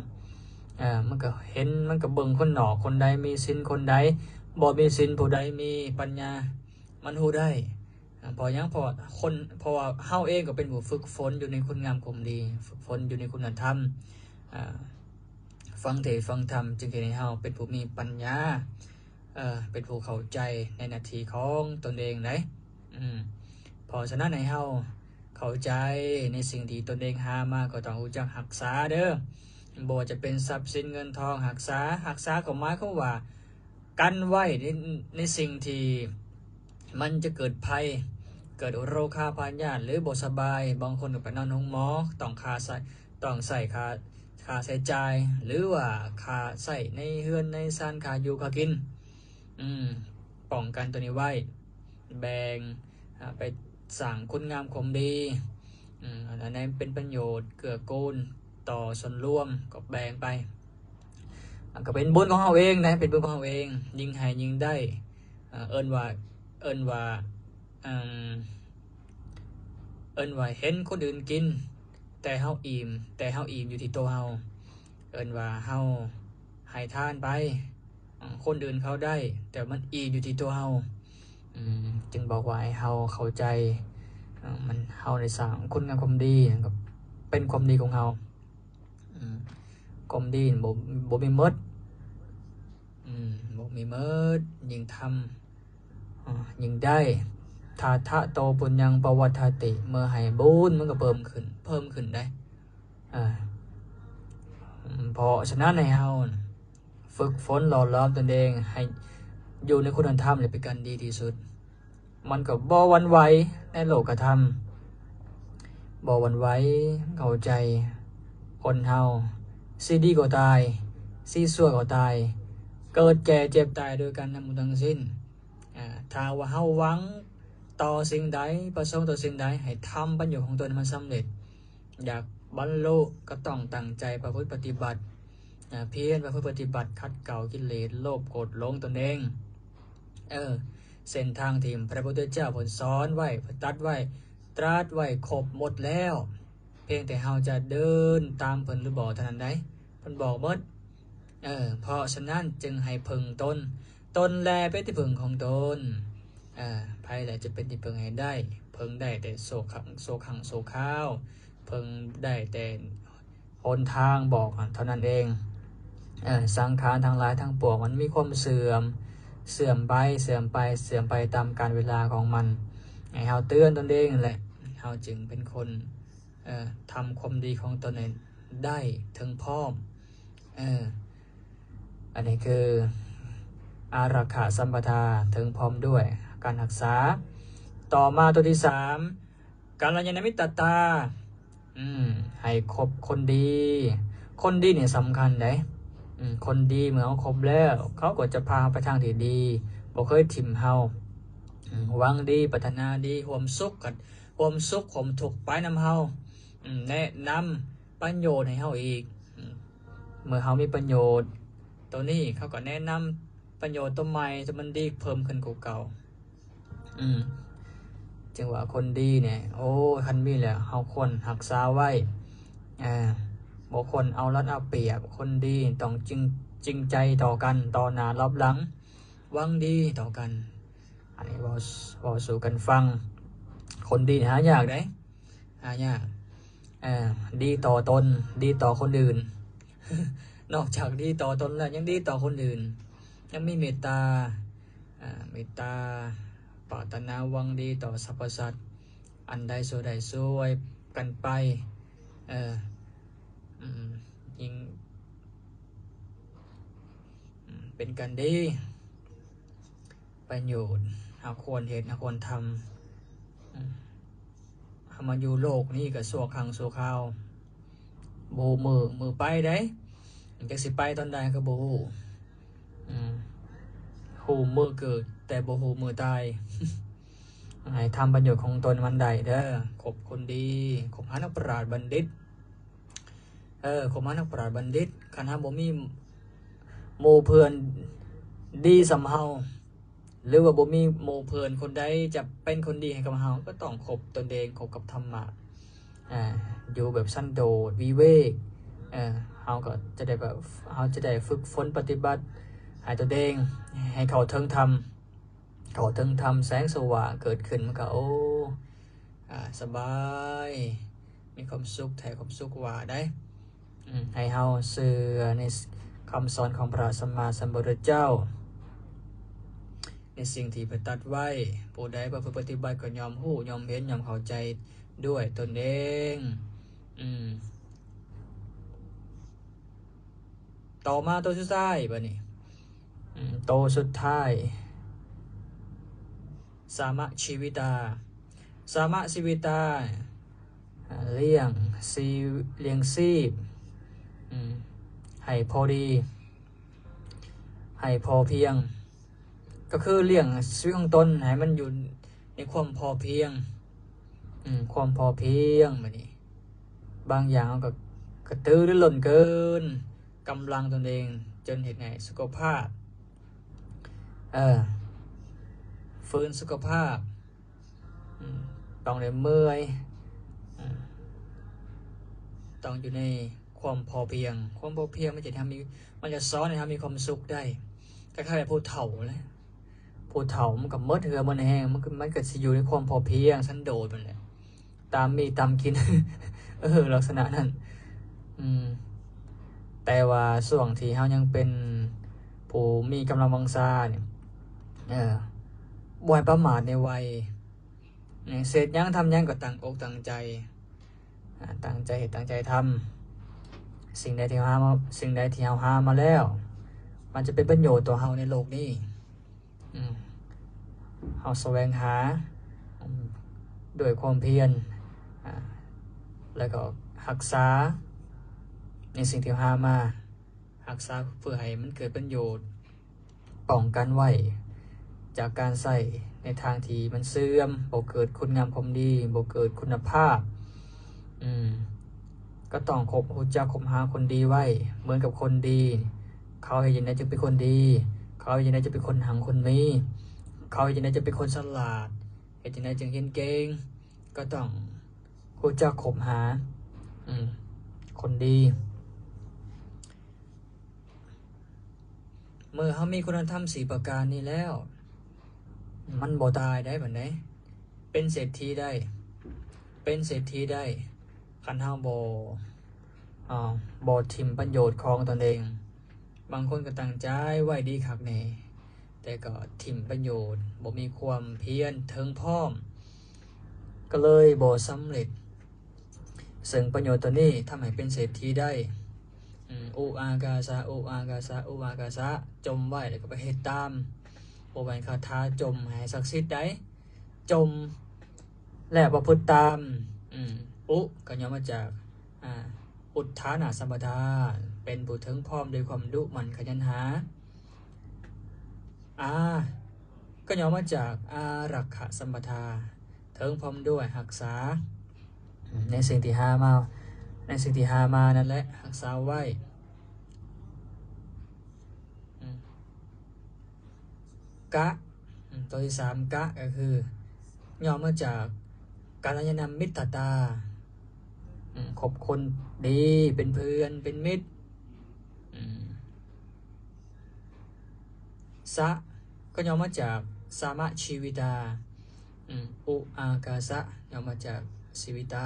ເອີ ມັນກໍເຫັນ ມັນກໍເບິ່ງຄົນນອກ ຄົນໃດມີສິນ ຄົນໃດບໍ່ມີສິນ ຜູ້ໃດມີປັນຍາ ມັນຮູ້ໄດ້. ເພາະຫຍັງ? ເພາະວ່າຄົນ ເພາະວ່າເຮົາເອງກໍເປັນຜູ້ຝຶກຝົນຢູ່ໃນຄຸນງາມຄວາມດີ ຝຶກຝົນຢູ່ໃນຄຸນນະທຳ ອາ ຟັງເທດຟັງທຳ ຈຶ່ງເຮັດໃຫ້ເຮົາເປັນຜູ້ມີປັນຍາ ເອີ ເປັນຜູ້ເຂົ້າໃຈໃນໜ້າທີ່ຂອງຕົນເອງໄດ໋. ອືມ ເພາະສະນັ້ນໃຫ້ເຮົາເຂົ້າໃຈໃນສິ່ງທີ່ຕົນເອງຫາມາ ກໍຕ້ອງຮູ້ຈັກຮັກສາເດີ ບໍ່ວ່າຈະເປັນຊັບສິນເງິນທອງ ຮັກສາ ຮັກສາກໍໝາຍຄວາມວ່າ ກັນໄວ້ໃນ ໃນສິ່ງທີ່ມັນຈະເກີດໄພ ເກີດໂລຄາພະຍາດ ຫຼື ບໍ່ສະບາຍ ບາງຄົນກໍໄປນອນໂຮງໝໍ ຕ້ອງຄ່າໃຊ້ ຕ້ອງໃຊ້ຄ່າ ຄ່າໃຊ້ຈ່າຍ ຫຼືວ່າຄ່າໃຊ້ໃນເຮືອນໃນຊານ ຄ່າຢູ່ຄ່າກິນ ອືມ ປ້ອງກັນຕົວນີ້ໄວ້ ແບ່ງ ອາ ໄປສ້າງຄຸນງາມຄວາມດີ ອືມ ອັນໃດເປັນປະໂຫຍດເກື້ອກູນຕໍ່ສ່ວນລວມ ກໍແບ່ງໄປ ມັນກໍເປັນບຸນຂອງເຮົາເອງນະ ເປັນບຸນຂອງເຮົາເອງ ຍິ່ງໃຫ້ຍິ່ງໄດ້ ເອີ້ນວ່າ ເອີ້ນວ່າ ເອີ້ນວ່າເຫັນຄົນອື່ນກິນ ແຕ່ເຮົາອີ່ມ ແຕ່ເຮົາອີ່ມຢູ່ທີ່ໂຕເຮົາ ເອີ້ນວ່າເຮົາໃຫ້ທານໄປ ຄົນອື່ນເຂົາໄດ້ ແຕ່ມັນອີ່ມຢູ່ທີ່ໂຕເຮົາ ອືມ ຈຶ່ງບອກວ່າໃຫ້ເຮົາເຂົ້າໃຈ ມັນ ເຮົາໄດ້ສ້າງຄຸນງາມຄວາມດີ ກໍເປັນຄວາມດີຂອງເຮົາ ອືມ ຄວາມດີບໍ່ ບໍ່ມີໝົດ ອືມ ບໍ່ມີໝົດ ຍິ່ງທຳ ອ່າ ຍິ່ງໄດ້ ທາທະໂຕປຸນຍັງປະວັດທະຕິ ເມື່ອໃຫ້ບຸນມັນກໍເພີ່ມຂຶ້ນ ເພີ່ມຂຶ້ນໄດ໋ ເອີ ເພາະສະນັ້ນໃຫ້ເຮົາຝຶກຝົນຫຼໍ່ຫຼອມຕົນເອງໃຫ້ຢູ່ໃນຄຸນນະທຳ ແລະ ເປັນການດີທີ່ສຸດ ມັນກໍບໍ່ຫວັ່ນໄຫວໃນໂລກະທຳ ບໍ່ຫວັ່ນໄຫວ ເຂົ້າໃຈ ຄົນເຮົາຊິດີກໍຕາຍ ຊິຊົ່ວກໍຕາຍ ເກີດແກ່ເຈັບຕາຍດ້ວຍກັນທັງໝົດທັງສິ້ນ. ອາ ຖ້າວ່າເຮົາຫວັງຕໍ່ສິ່ງໃດ ປະສົງຕໍ່ສິ່ງໃດ ໃຫ້ທຳປະໂຫຍດຂອງຕົນໃຫ້ມັນສຳເລັດ ຢາກບັນລຸກໍຕ້ອງຕັ້ງໃຈປະພຶດປະຕິບັດ ອາ ພຽນປະພຶດປະຕິບັດ ຂັດເກົາກິເລດ ໂລບ ໂກດ ຫຼົງຕົນເອງ ເອີ ເສັ້ນທາງທີ່ພະພຸດທະເຈົ້າເພິ່ນສອນໄວ້ ເພິ່ນຕັດໄວ້ ຕຣັດໄວ້ຄົບໝົດແລ້ວ ພຽງແຕ່ເຮົາຈະເດີນຕາມເພິ່ນຫຼືບໍ່ເທົ່ານັ້ນໃດ໋ ເພິ່ນບອກໝົດ ເອີ ເພາະສະນັ້ນຈຶ່ງໃຫ້ເພິ່ງຕົນ ຕົນແລເປັນທີ່ເພິ່ງຂອງຕົນ ເອີ ໃຜແລຈະເປັນທີ່ເພິ່ງໃຫ້ໄດ້ ເພິ່ງໄດ້ແຕ່ຊົ່ວຄັ້ງ ຊົ່ວຄັ້ງຊົ່ວຄາວ ເພິ່ງໄດ້ແຕ່ຫົນທາງບອກເທົ່ານັ້ນເອງ ເອີ ສັງຂານທັງຫຼາຍທັງປວງມັນມີຄວາມເສື່ອມ ເສື່ອມໄປ ເສື່ອມໄປ ເສື່ອມໄປຕາມການເວລາຂອງມັນ ໃຫ້ເຮົາເຕືອນຕົນເອງນັ້ນແຫຼະ ເຮົາຈຶ່ງເປັນຄົນ ເອີ ທຳຄວາມດີຂອງຕົນໃຫ້ໄດ້ເຖິງພ້ອມ ເອີ ອັນນີ້ຄືອາລັກຂະສຳປະທາ ເຖິງພ້ອມດ້ວຍການຮັກສາ. ຕໍ່ມາຕົວທີສາມ ກັນລະຍານະມິດຕະຕາ ອືມ ໃຫ້ຄົບຄົນດີ. ຄົນດີນີ້ສຳຄັນເດ້ ອືມ ຄົນດີເມື່ອເຮົາຄົບແລ້ວ ເຂົາກໍຈະພາເຮົາໄປທາງທີ່ດີ ບໍ່ເຄີຍຖິ້ມເຮົາ ອືມ ຫວັງດີ ປາດຖະໜາດີ ຮ່ວມສຸກກັນ ຮ່ວມສຸກຮ່ວມທຸກໄປນຳເຮົາ ອືມ ແນະນຳປະໂຫຍດໃຫ້ເຮົາອີກ ອືມ ເມື່ອເຮົາມີປະໂຫຍດໂຕນີ້ ເຂົາກໍແນະນຳປະໂຫຍດໂຕໃໝ່ທີ່ມັນດີເພີ່ມຂຶ້ນກວ່າເກົ່າ ອືມ ຈຶ່ງວ່າຄົນດີນີ້ ໂອ້ ຄັນມີແລ້ວ ເຮົາຄວນຮັກສາໄວ້ ເອີ ບໍ່ຄວນເອົາລັດເອົາປຽບ ຄົນດີຕ້ອງຈິງ ຈິງໃຈຕໍ່ກັນ ຕໍ່ໜ້າລັບຫຼັງ ຫວັງດີຕໍ່ກັນ. ອັນນີ້ເວົ້າ ເວົ້າສູ່ກັນຟັງ ຄົນດີຫາຍາກເດ້ ຫາຍາກ ເອີ ດີຕໍ່ຕົນ ດີຕໍ່ຄົນອື່ນ ນອກຈາກດີຕໍ່ຕົນແລ້ວ ຍັງດີຕໍ່ຄົນອື່ນ ຍັງມີເມດຕາ ເມດຕາ ປາດຖະໜາຫວັງດີຕໍ່ສັບພະສັດ ອັນໃດຊ່ວຍໄດ້ຊ່ວຍກັນໄປ ເອີ ອືມ ຍິ່ງ ເປັນການດີ ປະໂຫຍດ ເຮົາຄວນເຮັດ ເຮົາຄວນທຳ ເຮົາມາຢູ່ໂລກນີ້ກໍຊົ່ວຄັ້ງຊົ່ວຄາວ ບໍ່ຮູ້ມື້ ມື້ໄປໃດ໋ ຈັກຊິໄປຕອນໃດກໍບໍ່ຮູ້ ຮູ້ມື້ເກີດ ຕ່ບໍ່ຮູ້ມື້ຕາຍ. ໃຫ້ທຳປະໂຫຍດຂອງຕົນມັນໄດ້ເດີ້. ຄົບຄົນດີ, ຄົບຫານັກປະຊາບັນດິດ. ເອີ, ຄົບຫານັກປະຊາບັນດິດ. ຄັນເຮົາບໍ່ມີໝູ່ເພື່ອນດີສ່ຳເຮົາ ຫຼືວ່າບໍ່ມີໝູ່ເພື່ອນຄົນໃດຈະເປັນຄົນດີໃຫ້ກັບເຮົາ, ກໍຕ້ອງຄົບຕົນເອງ, ຄົບກັບທຳມະ, ອາ, ຢູ່ແບບສັນໂດດ, ວິເວກ, ເອີ, ເຮົາກໍຈະໄດ້ແບບ, ເຮົາຈະໄດ້ຝຶກຝົນປະຕິບັດໃຫ້ຕົນເອງ, ໃຫ້ເຂົ້າເຖິງທຳ, ເຂົ້າເຖິງທຳ, ແສງສະຫວ່າງເກີດຂຶ້ນ, ມັນກໍ, ໂອ້, ອາ, ສະບາຍ, ມີຄວາມສຸກ, ແທ້ຄວາມສຸກວ່າໄດ້. ອືມ ໃຫ້ເຮົາເຊື່ອໃນຄຳສອນຂອງພະສຳມາສຳພຸດທະເຈົ້າ, ໃນສິ່ງທີ່ເພິ່ນຕັດໄວ້. ຜູ້ໃດປະພຶດປະຕິບັດກໍຍ່ອມຮູ້, ຍ່ອມເຫັນ, ຍ່ອມເຂົ້າໃຈດ້ວຍຕົນເອງ. ອືມ ຕໍ່ມາໂຕສຸດທ້າຍບາດນີ້. ອືມ ໂຕສຸດທ້າຍ. ສາມະຊີວິຕາ, ສາມະຊີວິຕາ, ອາ, ລ້ຽງຊີ, ລ້ຽງຊີບ, ອືມ, ໃຫ້ພໍດີ, ໃຫ້ພໍພຽງ, ກໍຄືລ້ຽງຊີວິດຂອງຕົນໃຫ້ມັນຢູ່ໃນຄວາມພໍພຽງ, ອືມ, ຄວາມພໍພຽງ. ບາດນີ້ ບາງຢ່າງເຮົາກໍກະຕືລືລົ້ນເກີນກຳລັງຕົນເອງ, ຈົນເຮັດໃຫ້ສຸຂະພາບ, ເອີ, ຟື້ນສຸຂະພາບ, ອືມ, ຕ້ອງໄດ້ເມື່ອຍ, ເອີ, ຕ້ອງຢູ່ໃນຄວາມພໍພຽງ. ຄວາມພໍພຽງມັນຈະເຮັດໃຫ້ເຮົາມີ, ມັນຈະສອນໃຫ້ເຮົາມີຄວາມສຸກໄດ້. ຄ້າຍໆ ຜູ້ເຖົ້າແຫຼະ. ຜູ້ເຖົ້າມັນກໍໝົດເຫື່ອໝົດແຮງ, ມັນກໍ, ມັນກໍຊິຢູ່ໃນຄວາມພໍພຽງສັນໂດດນັ້ນແຫຼະ, ຕາມມີຕາມກິນ, ເອີ, ລັກສະນະນັ້ນ. ອືມ, ແຕ່ວ່າຊ່ວງທີ່ເຮົາຍັງເປັນຜູ້ມີກຳລັງວັງຊານີ້, ເອີ, ບໍ່ໃຫ້ປະໝາດໃນໄວ. ເຮັດຫຍັງທຳຫຍັງກໍຕັ້ງອົກຕັ້ງໃຈ, ອາ, ຕັ້ງໃຈເຮັດຕັ້ງໃຈທຳ. ສິ່ງໃດທີ່ເຮົາຫາມາ, ສິ່ງໃດທີ່ເຮົາຫາມາແລ້ວ ມັນຈະເປັນປະໂຫຍດຕໍ່ເຮົາໃນໂລກນີ້. ອືມ, ເຮົາສະແຫວງຫາ, ອືມ, ດ້ວຍຄວາມພຽນ, ອາ, ແລ້ວກໍຮັກສາໃນສິ່ງທີ່ເຮົາຫາມາ, ຮັກສາເພື່ອໃຫ້ມັນເກີດປະໂຫຍດ, ປ້ອງກັນໄວ້ຈາກການໃຊ້ໃນທາງທີ່ມັນເສື່ອມ, ບໍ່ເກີດຄຸນງາມຄວາມດີ, ບໍ່ເກີດຄຸນນະພາບ. ອືມ, ກໍຕ້ອງຄົບ, ຮູ້ຈັກຄົບຫາຄົນດີໄວ້, ເໝືອນກັບຄົນດີ. ເຂົາເຮັດຈັ່ງໃດຈຶ່ງເປັນຄົນດີ? ເຂົາເຮັດຈັ່ງໃດຈຶ່ງເປັນຄົນຮັ່ງຄົນມີ? ເຂົາເຮັດຈັ່ງໃດຈຶ່ງເປັນຄົນສະຫຼາດ? ເຮັດຈັ່ງໃດຈຶ່ງຮຽນເກັ່ງ? ກໍຕ້ອງຮູ້ຈັກຄົບຫາ, ອືມ, ຄົນດີ. ເມື່ອເຮົາມີຄຸນນະທຳສີ່ປະການນີ້ແລ້ວ, ມັນບໍ່ຕາຍໄດ້ບັດໃດ, ເປັນເສດຖີໄດ້, ເປັນເສດຖີໄດ້, ຄັນເຮົາບໍ່, ເອີ, ບໍ່ຖິ້ມປະໂຫຍດຂອງຕົນເອງ. ບາງຄົນກໍຕັ້ງໃຈໄວ້ດີຄັກແນ່, ແຕ່ກໍຖິ້ມປະໂຫຍດ, ບໍ່ມີຄວາມພຽນເຖິງພ້ອມ, ກໍເລີຍບໍ່ສຳເລັດ. ເຊິ່ງປະໂຫຍດຕົວນີ້ທຳໃຫ້ເປັນເສດຖີໄດ້. ອືມ, ອຸອາກາສະ, ອຸອາກາສະ, ອຸອາກາສະ, ຈົ່ມໄວ້ແລ້ວກໍໄປເຮັດຕາມ. ບໍ່ແມ່ນຄາຖາຈົ່ມໃຫ້ສັກສິດໃດ, ຈົ່ມແລ້ວປະພຶດຕາມ. ອືມ, ອຸກໍຫຍໍ້ມາຈາກ, ອາ, ອຸດຖານະສຳປະທາ, ເປັນຜູ້ເຖິງພ້ອມດ້ວຍຄວາມດຸໝັ່ນຂະຫຍັນຫາ. ອາ ກໍຫຍໍ້ມາຈາກອາລັກຂະສຳປະທາ, ເຖິງພ້ອມດ້ວຍຮັກສາ. ອືມ, ໃນສິ່ງທີ່ຫາມາ, ໃນສິ່ງທີ່ຫາມານັ້ນແຫຼະ, ຮັກສາໄວ້. ອືມ, ກະ, ອືມ, ຕົວທີສາມ ກະ ກໍຄືຫຍໍ້ມາຈາກກັນລະຍານະມິດຕະຕາ, ອືມ, ຄົບຄົນດີ, ເປັນເພື່ອນ, ເປັນມິດ. ອືມ, ສະ ກໍຫຍໍ້ມາຈາກສາມະຊີວິຕາ, ອືມ, ອຸອາກາສະ ຫຍໍ້ມາຈາກຊີວິຕາ,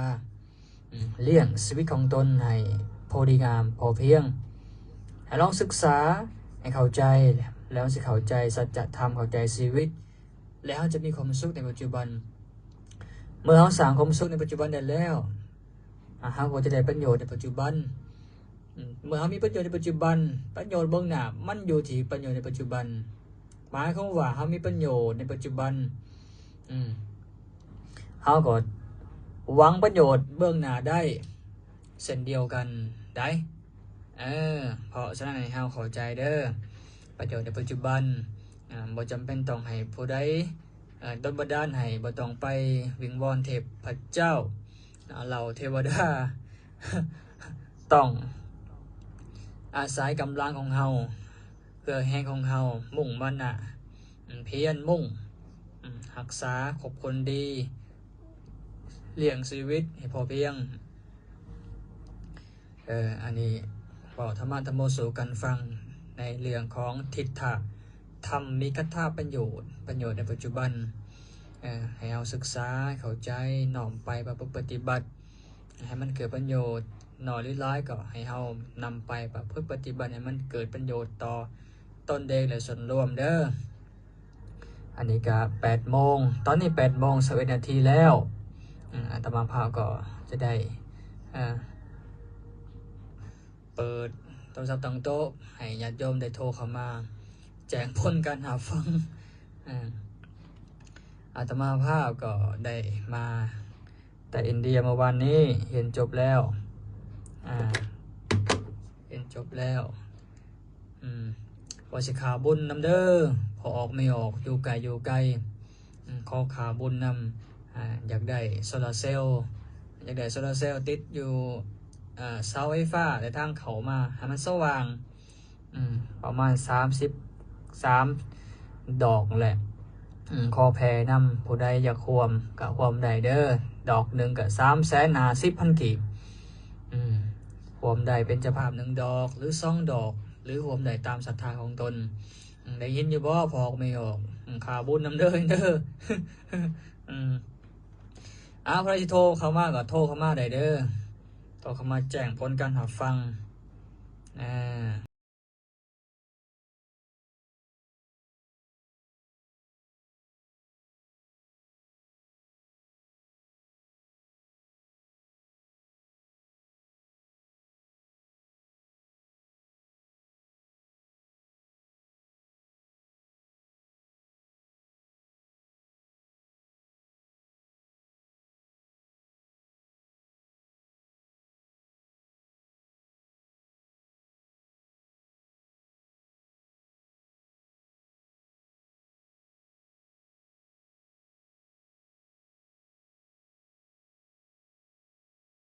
ອືມ, ລ້ຽງຊີວິດຂອງຕົນໃຫ້ພໍດີງາມ, ພໍພຽງ. ໃຫ້ລອງສຶກສາໃຫ້ເຂົ້າໃຈ, ແລ້ວຊິເຂົ້າໃຈສັດຈະທຳ, ເຂົ້າໃຈຊີວິດ, ແລ້ວເຮົາຈະມີຄວາມສຸກໃນປັດຈຸບັນ. ເມື່ອເຮົາສ້າງຄວາມສຸກໃນປັດຈຸບັນໄດ້ແລ້ວ, ອາ, ເຮົາກໍຈະໄດ້ປະໂຫຍດໃນປັດຈຸບັນ. ອືມ, ເມື່ອເຮົາມີປະໂຫຍດໃນປັດຈຸບັນ, ປະໂຫຍດເບື້ອງໜ້າມັນຢູ່ທີ່ປະໂຫຍດໃນປັດຈຸບັນ. ໝາຍຄວາມວ່າເຮົາມີປະໂຫຍດໃນປັດຈຸບັນ, ອືມ, ເຮົາກໍຫວັງປະໂຫຍດເບື້ອງໜ້າໄດ້ເຊັ່ນດຽວກັນໄດ໋. ເອີ, ເພາະສະນັ້ນໃຫ້ເຮົາເຂົ້າໃຈເດີ້, ປະໂຫຍດໃນປັດຈຸບັນ ບໍ່ຈຳເປັນຕ້ອງໃຫ້ຜູ້ໃດ ເອີ ດົນບັນດານໃຫ້, ບໍ່ຕ້ອງໄປວິງວອນເທບພະເຈົ້າ, ເຫຼົ່າເທວະດາ, ຕ້ອງອາໄສກຳລັງຂອງເຮົາ, ເຫື່ອແຮງຂອງເຮົາ, ມຸ່ງມານະ, ພຽນມຸ່ງ, ຮັກສາຄົບຄົນດີ, ລ້ຽງຊີວິດໃຫ້ພໍພຽງ. ເອີ ອັນນີ້ເວົ້າທຳມະທຳໂມສູ່ກັນຟັງ ໃນເລື່ອງຂອງທິດຖະທຳມິກະຖະປະໂຫຍດ, ປະໂຫຍດໃນປັດຈຸບັນ, ເອີ ໃຫ້ເຮົາສຶກສາເຂົ້າໃຈ, ນ້ອມໄປປະພຶດປະຕິບັດ ໃຫ້ມັນເກີດປະໂຫຍດ, ໜ້ອຍຫຼືຫຼາຍກໍໃຫ້ເຮົານຳໄປປະພຶດປະຕິບັດ ໃຫ້ມັນເກີດປະໂຫຍດຕໍ່ຕົນເອງ ແລະ ສ່ວນລວມເດີ້. ອັນນີ້ກະແປດໂມງ, ຕອນນີ້ແປດໂມງຊາວເອັດນາທີແລ້ວ. ອາ ອາດຕະມາພາບກໍຈະໄດ້ ເອີ ເປີດໂທລະສັບຕັ້ງໂຕະ ໃຫ້ຍາດໂຍມໄດ້ໂທເຂົ້າມາແຈ້ງຜົນການຮັບຟັງ. ອາ ອາດຕະມາພາບກໍໄດ້ມາແຕ່ອິນເດຍເມື່ອວານນີ້, ຮຽນຈົບແລ້ວ, ອາ ຮຽນຈົບແລ້ວ. ອືມ ວ່າຊິຂາບຸນນຳເດີ້, ພໍ່ອອກແມ່ອອກ, ຢູ່ໃກ້ຢູ່ໄກ, ອືມ ຂໍຂາບຸນນຳ. ອາ ຢາກໄດ້ໂຊລາເຊວ, ຢາກໄດ້ໂຊລາເຊວຕິດຢູ່ ອາ ເສົາໄຟຟ້າ ແລະ ທາງເຂົ້າມາໃຫ້ມັນສະຫວ່າງ, ອືມ ປະມານສາມສິບສາມດອກແຫຼະ. ອືມ ຂໍແຜ່ນຳ, ຜູ້ໃດຢາກຮ່ວມກໍຮ່ວມໄດ້ເດີ້, ດອກໜຶ່ງກໍສາມແສນຫ້າສິບພັນກີບ. ອືມ ຮ່ວມໄດ້ເປັນເຈົ້າພາບໜຶ່ງດອກ ຫຼື ສອງດອກ ຫຼື ຮ່ວມໄດ້ຕາມສັດທາຂອງຕົນ. ອືມ ໄດ້ຍິນຢູ່ບໍ່ ພໍ່ອອກແມ່ອອກ? ອືມ ຂາບຸນນຳເດີ້ ເດີ້. ອືມ ອາ ໃຜຊິໂທເຂົ້າມາກໍໂທເຂົ້າມາໄດ້ເດີ້, ໂທເຂົ້າມາແຈ້ງຜົນການຮັບຟັງ. ອາ